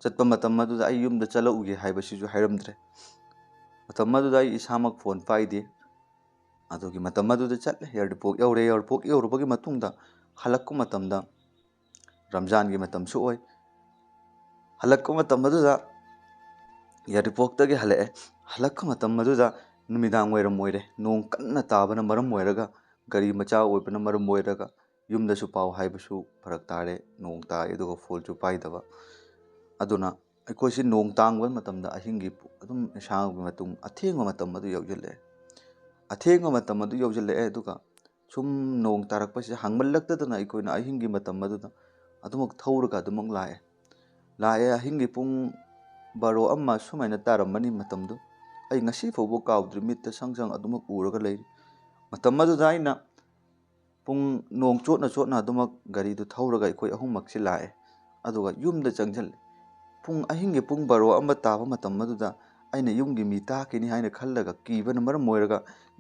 ꯆꯠꯄ ꯃꯇꯝ ꯑꯗꯨꯗ ꯑꯩ ꯌꯨꯝꯗ ꯆꯠꯂꯛꯎꯒꯦ ꯍꯥꯏꯕꯁꯤꯁꯨ ꯍꯥꯏꯔꯝꯗ꯭ꯔꯦ꯫ ꯃꯇꯝ ꯑꯗꯨꯗ ꯑꯩ ꯏꯁꯥꯃꯛ ꯐꯣꯟ ꯄꯥꯏꯗꯦ꯫ ꯑꯗꯨꯒꯤ ꯃꯇꯝ ꯑꯗꯨꯗ ꯆꯠꯂꯦ, ꯌꯥꯏꯔꯤꯄꯣꯛ ꯌꯧꯔꯦ꯫ ꯌꯥꯏꯔꯤꯄꯣꯛ ꯌꯧꯔꯨꯕꯒꯤ ꯃꯇꯨꯡꯗ ꯍꯜꯂꯛꯄ ꯃꯇꯝꯗ ꯔꯝꯖꯥꯟꯒꯤ ꯃꯇꯝꯁꯨ ꯑꯣꯏ꯫ ꯍꯜꯂꯛꯄ ꯃꯇꯝ ꯑꯗꯨꯗ ꯌꯥꯏꯔꯤꯄꯣꯛꯇꯒꯤ ꯍꯜꯂꯛꯑꯦ꯫ ꯍꯜꯂꯛꯄ ꯃꯇꯝ ꯑꯗꯨꯗ ꯅꯨꯃꯤꯗꯥꯡ ꯋꯥꯏꯔꯝ ꯑꯣꯏꯔꯦ꯫ ꯅꯣꯡ ꯀꯟꯅ ꯇꯥꯕꯅ ꯃꯔꯝ ꯑꯣꯏꯔꯒ, ꯒꯥꯔꯤ ꯃꯆꯥ ꯑꯣꯏꯕꯅ ꯃꯔꯝ ꯑꯣꯏꯔꯒ, ꯌꯨꯝꯗꯁꯨ ꯄꯥꯎ ꯍꯥꯏꯕꯁꯨ ꯐꯔꯛ ꯇꯥꯔꯦ, ꯅꯣꯡ ꯇꯥꯏ ꯑꯗꯨꯒ ꯐꯣꯟꯁꯨ ꯄꯥꯏꯗꯕ꯫ ꯑꯗꯨꯅ ꯑꯩꯈꯣꯏꯁꯤ ꯅꯣꯡ ꯇꯥꯡꯕ ꯃꯇꯝꯗ ꯑꯍꯤꯡꯒꯤ ꯄꯨ-, ꯑꯗꯨꯝ ꯏꯁꯥꯒꯤ ꯃꯇꯨꯡ ꯑꯊꯦꯡꯕ ꯃꯇꯝ ꯑꯗꯨ ꯌꯧꯁꯤꯜꯂꯛꯑꯦ꯫ ꯑꯊꯦꯡꯕ ꯃꯇꯝ ꯑꯗꯨ ꯌꯧꯁꯤꯜꯂꯛꯑꯦ, ꯑꯗꯨꯒ ꯁꯨꯝ ꯅꯣꯡ ꯇꯥꯔꯛꯄꯁꯤ ꯍꯥꯡꯃꯜꯂꯛꯇꯗꯅ ꯑꯩꯈꯣꯏꯅ ꯑꯍꯤꯡꯒꯤ ꯃꯇꯝ ꯑꯗꯨꯗ ꯑꯗꯨꯃꯛ ꯊꯧꯔꯒ ꯑꯗꯨꯃꯛ ꯂꯥꯛꯑꯦ꯫ ꯂꯥꯛꯑꯦ, ꯑꯍꯤꯡꯒꯤ ꯄꯨꯡ ꯕꯥꯔꯣ ꯑꯃ ꯁꯨꯃꯥꯏꯅ ꯇꯥꯔꯝꯃꯅꯤ ꯃꯇꯝꯗꯨ꯫ ꯑꯩ ꯉꯁꯤ ꯐꯥꯎꯕ ꯀꯥꯎꯗ꯭ꯔꯤ, ꯃꯤꯠꯇ ꯁꯪ ꯁꯪ ꯑꯗꯨꯃꯛ ꯎꯔꯒ ꯂꯩꯔꯤ꯫ ꯃꯇꯝ ꯑꯗꯨꯗ ꯑꯩꯅ ꯄꯨꯡ ꯅꯣꯡ ꯆꯣꯠꯅ ꯆꯣꯠꯅ ꯑꯗꯨꯃꯛ ꯒꯥꯔꯤꯗꯨ ꯊꯧꯔꯒ ꯑꯩꯈꯣꯏ ꯑꯍꯨꯝꯃꯛꯁꯤ ꯂꯥꯛꯑꯦ꯫ ꯑꯗꯨꯒ ꯌꯨꯝꯗ ꯆꯪꯁꯤꯜꯂꯦ꯫ ꯄꯨꯡ ꯑꯍꯤꯡꯒꯤ ꯄꯨꯡ ꯕꯥꯔꯣ ꯑꯃ ꯇꯥꯕ ꯃꯇꯝ ꯑꯗꯨꯗ ꯑꯩꯅ ꯌꯨꯝꯒꯤ ꯃꯤ ꯇꯥꯈꯤꯅꯤ ꯍꯥꯏꯅ ꯈꯜꯂꯒ ꯀꯤꯕꯅ ꯃꯔꯝ ꯑꯣꯏꯔꯒ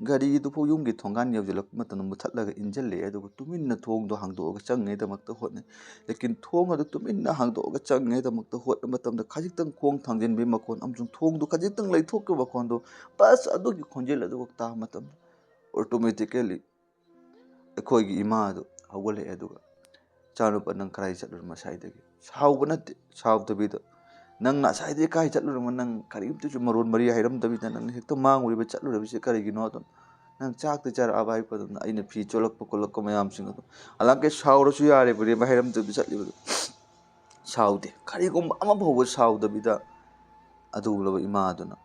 ꯒꯥꯔꯤꯗꯨꯐꯥꯎ ꯌꯨꯝꯒꯤ ꯊꯣꯡꯒꯥꯟ ꯌꯧꯁꯤꯜꯂꯛꯄ ꯃꯇꯝꯗ ꯃꯨꯊꯠꯂꯒ ꯏꯟꯁꯤꯜꯂꯦ꯫ ꯑꯗꯨꯒ ꯇꯨꯃꯤꯟꯅ ꯊꯣꯡꯗꯣ ꯍꯥꯡꯗꯣꯛꯑꯒ ꯆꯪꯉꯤꯉꯩꯗꯃꯛꯇ ꯍꯣꯠꯅꯩ꯫ ꯂꯦꯀꯤꯟ ꯊꯣꯡ ꯑꯗꯨ ꯇꯨꯃꯤꯟꯅ ꯍꯥꯡꯗꯣꯛꯑꯒ ꯆꯪꯉꯤꯉꯩꯗꯃꯛꯇ ꯍꯣꯠꯅ ꯃꯇꯝꯗ ꯈꯖꯤꯛꯇꯪ ꯈꯣꯡ ꯊꯥꯡꯖꯤꯟꯕꯒꯤ ꯃꯈꯣꯟ ꯑꯃꯁꯨꯡ ꯊꯣꯡꯗꯨ ꯈꯖꯤꯛꯇꯪ ꯂꯩꯊꯣꯛꯈꯤꯕ ꯃꯈꯣꯟꯗꯨ, ꯕꯁ ꯑꯗꯨꯒꯤ ꯈꯣꯟꯖꯦꯜ ꯑꯗꯨ ꯇꯥꯕ ꯃꯇꯝꯗ automatically ꯑꯩꯈꯣꯏꯒꯤ ꯏꯃꯥ ꯑꯗꯨ ꯍꯧꯒꯠꯂꯛꯑꯦ꯫ ꯑꯗꯨꯒ, "ꯏꯆꯥꯅꯨꯄꯥ, ꯅꯪ ꯀꯗꯥꯏ ꯆꯠꯂꯨꯔ ꯉꯁꯥꯏꯗꯒꯤ?" ꯁꯥꯎꯕ ꯅꯠꯇꯦ, ꯁꯥꯎꯗꯕꯤꯗ, "ꯅꯪ ꯉꯁꯥꯏꯗꯒꯤ ꯀꯥꯏ ꯆꯠꯂꯨꯔꯃꯣ? ꯅꯪ ꯀꯔꯤꯝꯇꯁꯨ ꯃꯔꯣꯟ ꯃꯔꯤ ꯍꯥꯏꯔꯝꯗꯕꯤꯗ ꯅꯪ ꯍꯦꯛꯇ ꯃꯥꯡꯉꯨꯔꯤꯕ, ꯆꯠꯂꯨꯔꯤꯕꯁꯦ ꯀꯔꯤꯒꯤꯅꯣ?" ꯑꯗꯨꯝ, "ꯅꯪ ꯆꯥꯛꯇꯤ ꯆꯥꯔꯛꯑꯕ?" ꯍꯥꯏꯕ ꯑꯗꯨꯝꯅ ꯑꯩꯅ ꯐꯤ ꯆꯣꯠꯂꯛꯄ ꯈꯣꯠꯂꯛꯄ ꯃꯌꯥꯝꯁꯤꯡ ꯑꯗꯣ, ꯍꯂꯥꯡꯀꯤ ꯁꯥꯎꯔꯁꯨ ꯌꯥꯔꯦ, ꯕꯨꯔꯦꯕ ꯍꯥꯏꯔꯝꯗꯕꯤꯗ ꯆꯠꯂꯤꯕꯗꯣ꯫ ꯁꯥꯎꯗꯦ, ꯀꯔꯤꯒꯨꯝꯕ ꯑꯃ ꯐꯥꯎꯕ ꯁꯥꯎꯗꯕꯤꯗ ꯑꯗꯨꯒꯨꯝꯂꯕ ꯏꯃꯥ ꯑꯗꯨꯅ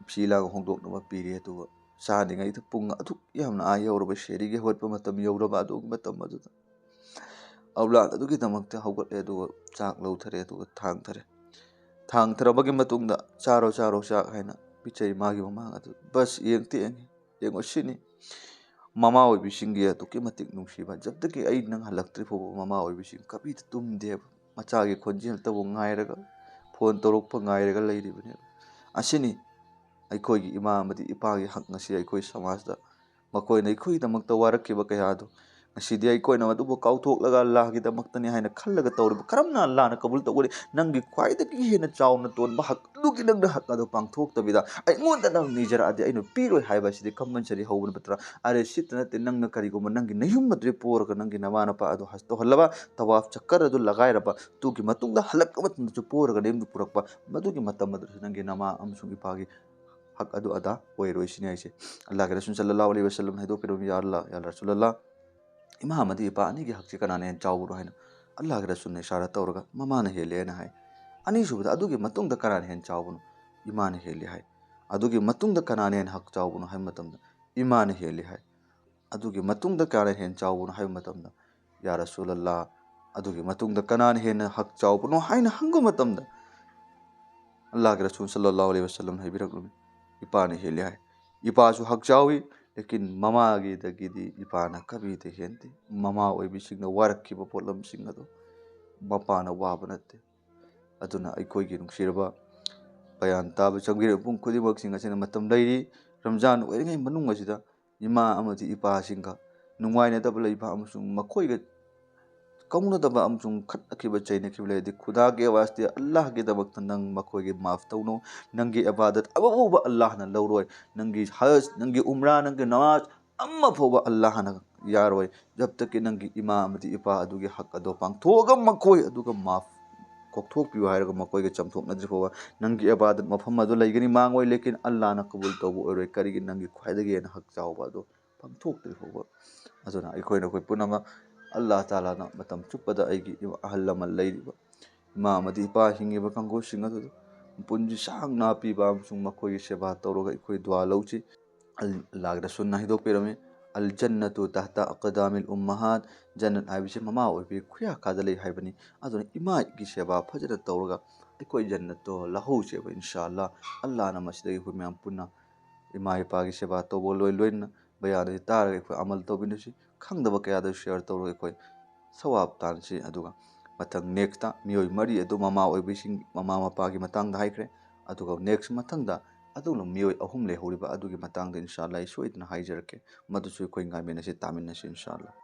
ꯐꯤ ꯂꯥꯡ ꯍꯣꯡꯗꯣꯛꯅꯕ ꯄꯤꯔꯦ꯫ ꯑꯗꯨꯒ ꯆꯥꯅꯤꯡꯉꯩꯗ ꯄꯨꯡ ꯑꯗꯨꯛ ꯌꯥꯝꯅ ꯑꯥ ꯌꯧꯔꯕ, ꯁꯦꯔꯤꯒꯤ ꯍꯧꯒꯠꯄ ꯃꯇꯝ ꯌꯧꯔꯕ ꯑꯗꯨꯒꯤ ꯃꯇꯝ ꯑꯗꯨꯗ ꯑꯧꯂꯥꯗ ꯑꯗꯨꯒꯤꯗꯃꯛꯇ ꯍꯧꯒꯠꯂꯦ꯫ ꯑꯗꯨꯒ ꯆꯥꯛ ꯂꯧꯊꯔꯦ, ꯑꯗꯨꯒ ꯊꯥꯡꯊꯔꯦ꯫ ꯊꯥꯡꯊꯔꯕꯒꯤ ꯃꯇꯨꯡꯗ, "ꯆꯥꯔꯣ, ꯆꯥꯔꯣ ꯆꯥꯛ" ꯍꯥꯏꯅ ꯄꯤꯖꯩ꯫ ꯃꯥꯒꯤ ꯃꯃꯥꯡ ꯑꯗꯨ ꯕꯁ ꯌꯦꯡꯇ ꯌꯦꯡꯉꯤ꯫ ꯌꯦꯡꯉꯣ, ꯁꯤꯅꯤ ꯃꯃꯥ ꯑꯣꯏꯕꯤꯁꯤꯡꯒꯤ ꯑꯗꯨꯛꯀꯤ ꯃꯇꯤꯛ ꯅꯨꯡꯁꯤꯕ꯫ ꯖꯕꯇꯀꯤ ꯑꯩ ꯅꯪ ꯍꯜꯂꯛꯇ꯭ꯔꯤ ꯐꯥꯎꯕ ꯃꯃꯥ ꯑꯣꯏꯕꯤꯁꯤꯡ ꯀꯕꯤꯗ ꯇꯨꯝꯗꯦꯕ꯫ ꯃꯆꯥꯒꯤ ꯈꯣꯟꯖꯦꯜꯇꯕꯨ ꯉꯥꯏꯔꯒ, ꯐꯣꯟ ꯇꯧꯔꯛꯄ ꯉꯥꯏꯔꯒ ꯂꯩꯔꯤꯕꯅꯦꯕ꯫ ꯑꯁꯤꯅꯤ ꯑꯩꯈꯣꯏꯒꯤ ꯏꯃꯥ ꯑꯃꯗꯤ ꯏꯄꯥꯒꯤ ꯍꯛ꯫ ꯉꯁꯤ ꯑꯩꯈꯣꯏ ꯁꯃꯥꯖꯇ ꯃꯈꯣꯏꯅ ꯑꯩꯈꯣꯏꯒꯤꯗꯃꯛꯇ ꯋꯥꯔꯛꯈꯤꯕ ꯀꯌꯥꯗꯨ ꯉꯁꯤꯗꯤ ꯑꯩꯈꯣꯏꯅ ꯃꯗꯨꯕꯨ ꯀꯥꯎꯊꯣꯛꯂꯒ ꯑꯜꯂꯥꯍꯒꯤꯗꯃꯛꯇꯅꯤ ꯍꯥꯏꯅ ꯈꯜꯂꯒ ꯇꯧꯔꯤꯕ꯫ ꯀꯔꯝꯅ ꯑꯜꯂꯥꯍꯅ ꯀꯕꯨꯜ ꯇꯧꯒꯅꯤ? ꯅꯪꯒꯤ ꯈ꯭ꯋꯥꯏꯗꯒꯤ ꯍꯦꯟꯅ ꯆꯥꯎꯅ ꯇꯣꯟꯕ ꯍꯛ ꯑꯗꯨꯒꯤ ꯅꯪꯅ ꯍꯛ ꯑꯗꯨ ꯄꯥꯡꯊꯣꯛꯇꯕꯤꯗ ꯑꯩꯉꯣꯟꯗ ꯅꯪ ꯅꯤꯖꯔꯛꯑꯗꯤ ꯑꯩꯅ ꯄꯤꯔꯣꯏ ꯍꯥꯏꯕ ꯑꯁꯤꯗꯤ ꯀꯝꯄꯜꯁꯔꯤ ꯍꯧꯕ ꯅꯠꯇ꯭ꯔꯥ? ꯑꯔꯦ, ꯁꯤꯇ ꯅꯠꯇꯦ, ꯅꯪꯅ ꯀꯔꯤꯒꯨꯝꯕ ꯅꯪꯒꯤ ꯅꯌꯨꯝ ꯑꯗꯨꯗ ꯄꯣꯔꯒ ꯅꯪꯒꯤ ꯅꯃꯥ ꯅꯄꯥ ꯑꯗꯨ ꯍꯖ ꯇꯧꯍꯜꯂꯕ, ꯇꯋꯥꯐ ꯆꯛꯀꯔ ꯑꯗꯨ ꯂꯒꯥꯏꯔꯕ, ꯑꯗꯨꯒꯤ ꯃꯇꯨꯡꯗ ꯍꯜꯂꯛꯄ ꯃꯇꯝꯗꯁꯨ ꯄꯣꯔꯒ ꯅꯌꯨꯝꯗ ꯄꯨꯔꯛꯄ, ꯃꯗꯨꯒꯤ ꯃꯇꯝ ꯑꯗꯨꯗꯁꯨ ꯅꯪꯒꯤ ꯅꯃꯥ ꯑꯃꯁꯨꯡ ꯏꯄꯥꯒꯤ ꯍꯛ ꯑꯗꯨ ꯑꯗꯥ ꯑꯣꯏꯔꯣꯏ ꯁꯤꯅꯤ ꯍꯥꯏꯁꯦ꯫ ꯑꯜꯂꯥꯍꯒꯤ ꯔꯁꯨꯜ ꯁꯜꯂꯜꯂꯥꯍꯨ ꯑꯂꯩꯍꯤ ꯋꯁꯜꯂꯝꯅ ꯍꯥꯏꯗꯣꯛꯄꯤꯔꯝꯃꯤ, "ꯌꯥ ꯑꯜꯂꯥꯍ, ꯌꯥ ꯔꯁꯨꯜ ꯑꯜꯂꯥꯍ, ꯏꯃꯥ ꯑꯃꯗꯤ ꯏꯄꯥ ꯑꯅꯤꯒꯤ ꯍꯛꯁꯤ ꯀꯅꯥꯅ ꯍꯦꯟꯅ ꯆꯥꯎꯕꯅꯣ ꯍꯥꯏꯅ ꯑꯜꯂꯥꯍꯒꯤ ꯔꯁꯨꯜꯅ ꯏꯁꯥꯔꯥ ꯇꯧꯔꯒ ꯃꯃꯥꯅ ꯍꯦꯜꯂꯦ ꯍꯥꯏꯅ ꯍꯥꯏ꯫ ꯑꯅꯤꯁꯨꯕꯗ, ꯑꯗꯨꯒꯤ ꯃꯇꯨꯡꯗ ꯀꯅꯥꯅ ꯍꯦꯟꯅ ꯆꯥꯎꯕꯅꯣ? ꯏꯃꯥꯅ ꯍꯦꯜꯂꯤ ꯍꯥꯏ꯫ ꯑꯗꯨꯒꯤ ꯃꯇꯨꯡꯗ ꯀꯅꯥꯅ ꯍꯦꯟꯅ ꯍꯛ ꯆꯥꯎꯕꯅꯣ ꯍꯥꯏꯕ ꯃꯇꯝꯗ, ꯏꯃꯥꯅ ꯍꯦꯜꯂꯤ ꯍꯥꯏ꯫ ꯑꯗꯨꯒꯤ ꯃꯇꯨꯡꯗ ꯀꯅꯥꯅ ꯍꯦꯟꯅ ꯆꯥꯎꯕꯅꯣ ꯍꯥꯏꯕ ꯃꯇꯝꯗ, ꯌꯥ ꯔꯁꯨꯂꯜꯂꯥ, ꯑꯗꯨꯒꯤ ꯃꯇꯨꯡꯗ ꯀꯅꯥꯅ ꯍꯦꯟꯅ ꯍꯛ ꯆꯥꯎꯕꯅꯣ ꯍꯥꯏꯅ ꯍꯪꯕ ꯃꯇꯝꯗ, ꯑꯜꯂꯥꯍꯒꯤ ꯔꯁꯨꯜ ꯁꯜꯂꯜꯂꯥꯍꯨ ꯑꯂꯩꯍꯤ ꯋꯁꯜꯂꯝ ꯍꯥꯏꯕꯤꯔꯛꯂꯝꯃꯤ, ꯏꯄꯥꯅ ꯍꯦꯜꯂꯤ ꯍꯥꯏ꯫ ꯏꯄꯥꯁꯨ ꯍꯛ ꯆꯥꯎꯏ, ꯂꯦꯀꯤꯟ ꯃꯃꯥꯒꯤꯗꯒꯤꯗꯤ ꯏꯄꯥꯅ ꯀꯕꯤꯗ ꯍꯦꯟꯗꯦ꯫ ꯃꯃꯥ ꯑꯣꯏꯕꯤꯁꯤꯡꯅ ꯋꯥꯔꯛꯈꯤꯕ ꯄꯣꯠꯂꯝꯁꯤꯡ ꯑꯗꯣ ꯃꯄꯥꯅ ꯋꯥꯕ ꯅꯠꯇꯦ꯫ ꯑꯗꯨꯅ ꯑꯩꯈꯣꯏꯒꯤ ꯅꯨꯡꯁꯤꯔꯕ ꯕꯌꯥꯟ ꯇꯥꯕ ꯆꯪꯕꯤꯔꯤꯕ ꯃꯤꯄꯨꯝ ꯈꯨꯗꯤꯡꯃꯛꯁꯤꯡ ꯑꯁꯤꯅ ꯃꯇꯝ ꯂꯩꯔꯤ꯫ ꯔꯝꯖꯥꯟ ꯑꯣꯏꯔꯤꯉꯩ ꯃꯅꯨꯡ ꯑꯁꯤꯗ ꯏꯃꯥ ꯑꯃꯗꯤ ꯏꯄꯥꯁꯤꯡꯒ ꯅꯨꯡꯉꯥꯏꯅꯗꯕ ꯂꯩꯕ ꯑꯃꯁꯨꯡ ꯃꯈꯣꯏꯒ ꯀꯧꯅꯗꯕ ꯑꯃꯁꯨꯡ ꯈꯠꯅꯈꯤꯕ ꯆꯩꯅꯈꯤꯕ ꯂꯩꯔꯗꯤ, ꯈꯨꯗꯥꯒꯤ ꯋꯥꯁꯇꯦ ꯑꯜꯂꯥꯍꯒꯤꯗꯃꯛꯇ ꯅꯪ ꯃꯈꯣꯏꯒꯤ ꯃꯥꯐ ꯇꯧꯅꯧ꯫ ꯅꯪꯒꯤ ꯏꯕꯥꯗꯠ ꯑꯃꯐꯥꯎꯕ ꯑꯜꯂꯥꯍꯅ ꯂꯧꯔꯣꯏ꯫ ꯅꯪꯒꯤ ꯍꯖ, ꯅꯪꯒꯤ ꯎꯝꯔꯥ, ꯅꯪꯒꯤ ꯅꯃꯥꯖ ꯑꯃꯐꯥꯎꯕ ꯑꯜꯂꯥꯍꯅ ꯌꯥꯔꯣꯏ꯫ ꯖꯕ ꯇꯛꯀꯤ ꯅꯪꯒꯤ ꯏꯃꯥ ꯑꯃꯗꯤ ꯏꯄꯥ ꯑꯗꯨꯒꯤ ꯍꯛ ꯑꯗꯣ ꯄꯥꯡꯊꯣꯛꯑꯒ ꯃꯈꯣꯏ ꯑꯗꯨꯒ ꯃꯥꯐ ꯀꯣꯛꯊꯣꯛꯄꯤꯌꯨ ꯍꯥꯏꯔꯒ ꯃꯈꯣꯏꯒ ꯆꯝꯊꯣꯛꯅꯗ꯭ꯔꯤ ꯐꯥꯎꯕ ꯅꯪꯒꯤ ꯏꯕꯥꯗꯠ ꯃꯐꯝ ꯑꯗꯨ ꯂꯩꯒꯅꯤ, ꯃꯥꯡꯉꯣꯏ꯫ ꯂꯦꯀꯤꯟ ꯑꯜꯂꯥꯍꯅ ꯀꯕꯨꯜ ꯇꯧꯕ ꯑꯣꯏꯔꯣꯏ꯫ ꯀꯔꯤꯒꯤ? ꯅꯪꯒꯤ ꯈ꯭ꯋꯥꯏꯗꯒꯤ ꯍꯦꯟꯅ ꯍꯛ ꯆꯥꯎꯕ ꯑꯗꯨ ꯄꯥꯡꯊꯣꯛꯇ꯭ꯔꯤ ꯐꯥꯎꯕ꯫ ꯑꯗꯨꯅ ꯑꯩꯈꯣꯏꯅ ꯑꯩꯈꯣꯏ ꯄꯨꯝꯅꯃꯛ ꯑꯜꯂꯥꯍ ꯇꯥꯂꯥꯅ ꯃꯇꯝ ꯆꯨꯞꯄꯗ ꯑꯩꯒꯤ ꯏꯃꯥ-, ꯑꯍꯜ ꯂꯃꯟ ꯂꯩꯔꯤꯕ ꯏꯃꯥ ꯑꯃꯗꯤ ꯏꯄꯥ ꯍꯤꯡꯉꯤꯕ ꯀꯥꯡꯕꯨꯁꯤꯡ ꯑꯗꯨꯗ ꯄꯨꯟꯁꯤ ꯁꯥꯡꯅ ꯄꯤꯕ ꯑꯃꯁꯨꯡ ꯃꯈꯣꯏꯒꯤ ꯁꯦꯕꯥ ꯇꯧꯔꯒ ꯑꯩꯈꯣꯏ ꯗꯨꯋꯥ ꯂꯧꯁꯤ꯫ ꯑꯜ-, ꯑꯜꯂꯥꯍꯒꯤ ꯔꯁꯨꯜꯅ ꯍꯥꯏꯗꯣꯛꯄꯤꯔꯝꯃꯤ, "ꯑꯜ ꯖꯟꯅꯇꯨ ꯇꯍꯇ ꯑꯀꯗꯥꯃꯤꯜ ꯎꯝꯃꯍꯥꯠ", ꯖꯟꯅꯠ ꯍꯥꯏꯕꯁꯤ ꯃꯃꯥ ꯑꯣꯏꯕꯤ ꯈꯨꯌꯥ ꯈꯥꯗ ꯂꯩ ꯍꯥꯏꯕꯅꯤ꯫ ꯑꯗꯨꯅ ꯏꯃꯥꯒꯤ ꯁꯦꯕꯥ ꯐꯖꯅ ꯇꯧꯔꯒ ꯑꯩꯈꯣꯏ ꯖꯟꯅꯠꯇꯣ ꯂꯧꯍꯧꯁꯦꯕ, ꯏꯟꯁꯥ ꯑꯜꯂꯥꯍ꯫ ꯑꯜꯂꯥꯍꯅ ꯃꯁꯤꯗꯒꯤ ꯑꯩꯈꯣꯏ ꯃꯌꯥꯝ ꯄꯨꯟꯅ ꯏꯃꯥ ꯏꯄꯥꯒꯤ ꯁꯦꯕꯥ ꯇꯧꯕ ꯂꯣꯏ ꯂꯣꯏꯅꯅ ꯕꯌꯥꯟ ꯑꯁꯤ ꯇꯥꯔꯒ ꯑꯩꯈꯣꯏ ꯑꯃꯜ ꯇꯧꯃꯤꯟꯅꯁꯤ꯫ ꯈꯪꯗꯕ ꯀꯌꯥꯗ ꯁꯤꯌꯔ ꯇꯧꯔꯒ ꯑꯩꯈꯣꯏ ꯁꯋꯥꯕ ꯇꯥꯟꯁꯤ꯫ ꯑꯗꯨꯒ ꯃꯊꯪ ꯅꯦꯛꯁꯇ ꯃꯤꯑꯣꯏ ꯃꯔꯤ ꯑꯗꯨ ꯃꯃꯥ ꯑꯣꯏꯕꯤꯁꯤꯡ, ꯃꯃꯥ ꯃꯄꯥꯒꯤ ꯃꯇꯥꯡꯗ ꯍꯥꯏꯈ꯭ꯔꯦ꯫ ꯑꯗꯨꯒ ꯅꯦꯛꯁ ꯃꯊꯪꯗ ꯑꯗꯨꯒꯨꯝꯂꯕ ꯃꯤꯑꯣꯏ ꯑꯍꯨꯝ ꯂꯩꯍꯧꯔꯤꯕ ꯑꯗꯨꯒꯤ ꯃꯇꯥꯡꯗ ꯏꯟꯁꯥ ꯑꯜꯂꯥꯍ ꯑꯩ ꯁꯣꯏꯗꯅ ꯍꯥꯏꯖꯔꯛꯀꯦ꯫ ꯃꯗꯨꯁꯨ ꯑꯩꯈꯣꯏ ꯉꯥꯏꯃꯤꯟꯅꯁꯤ, ꯇꯥꯃꯤꯟꯅꯁꯤ ꯏꯟꯁꯥ ꯑꯜꯂꯥꯍ꯫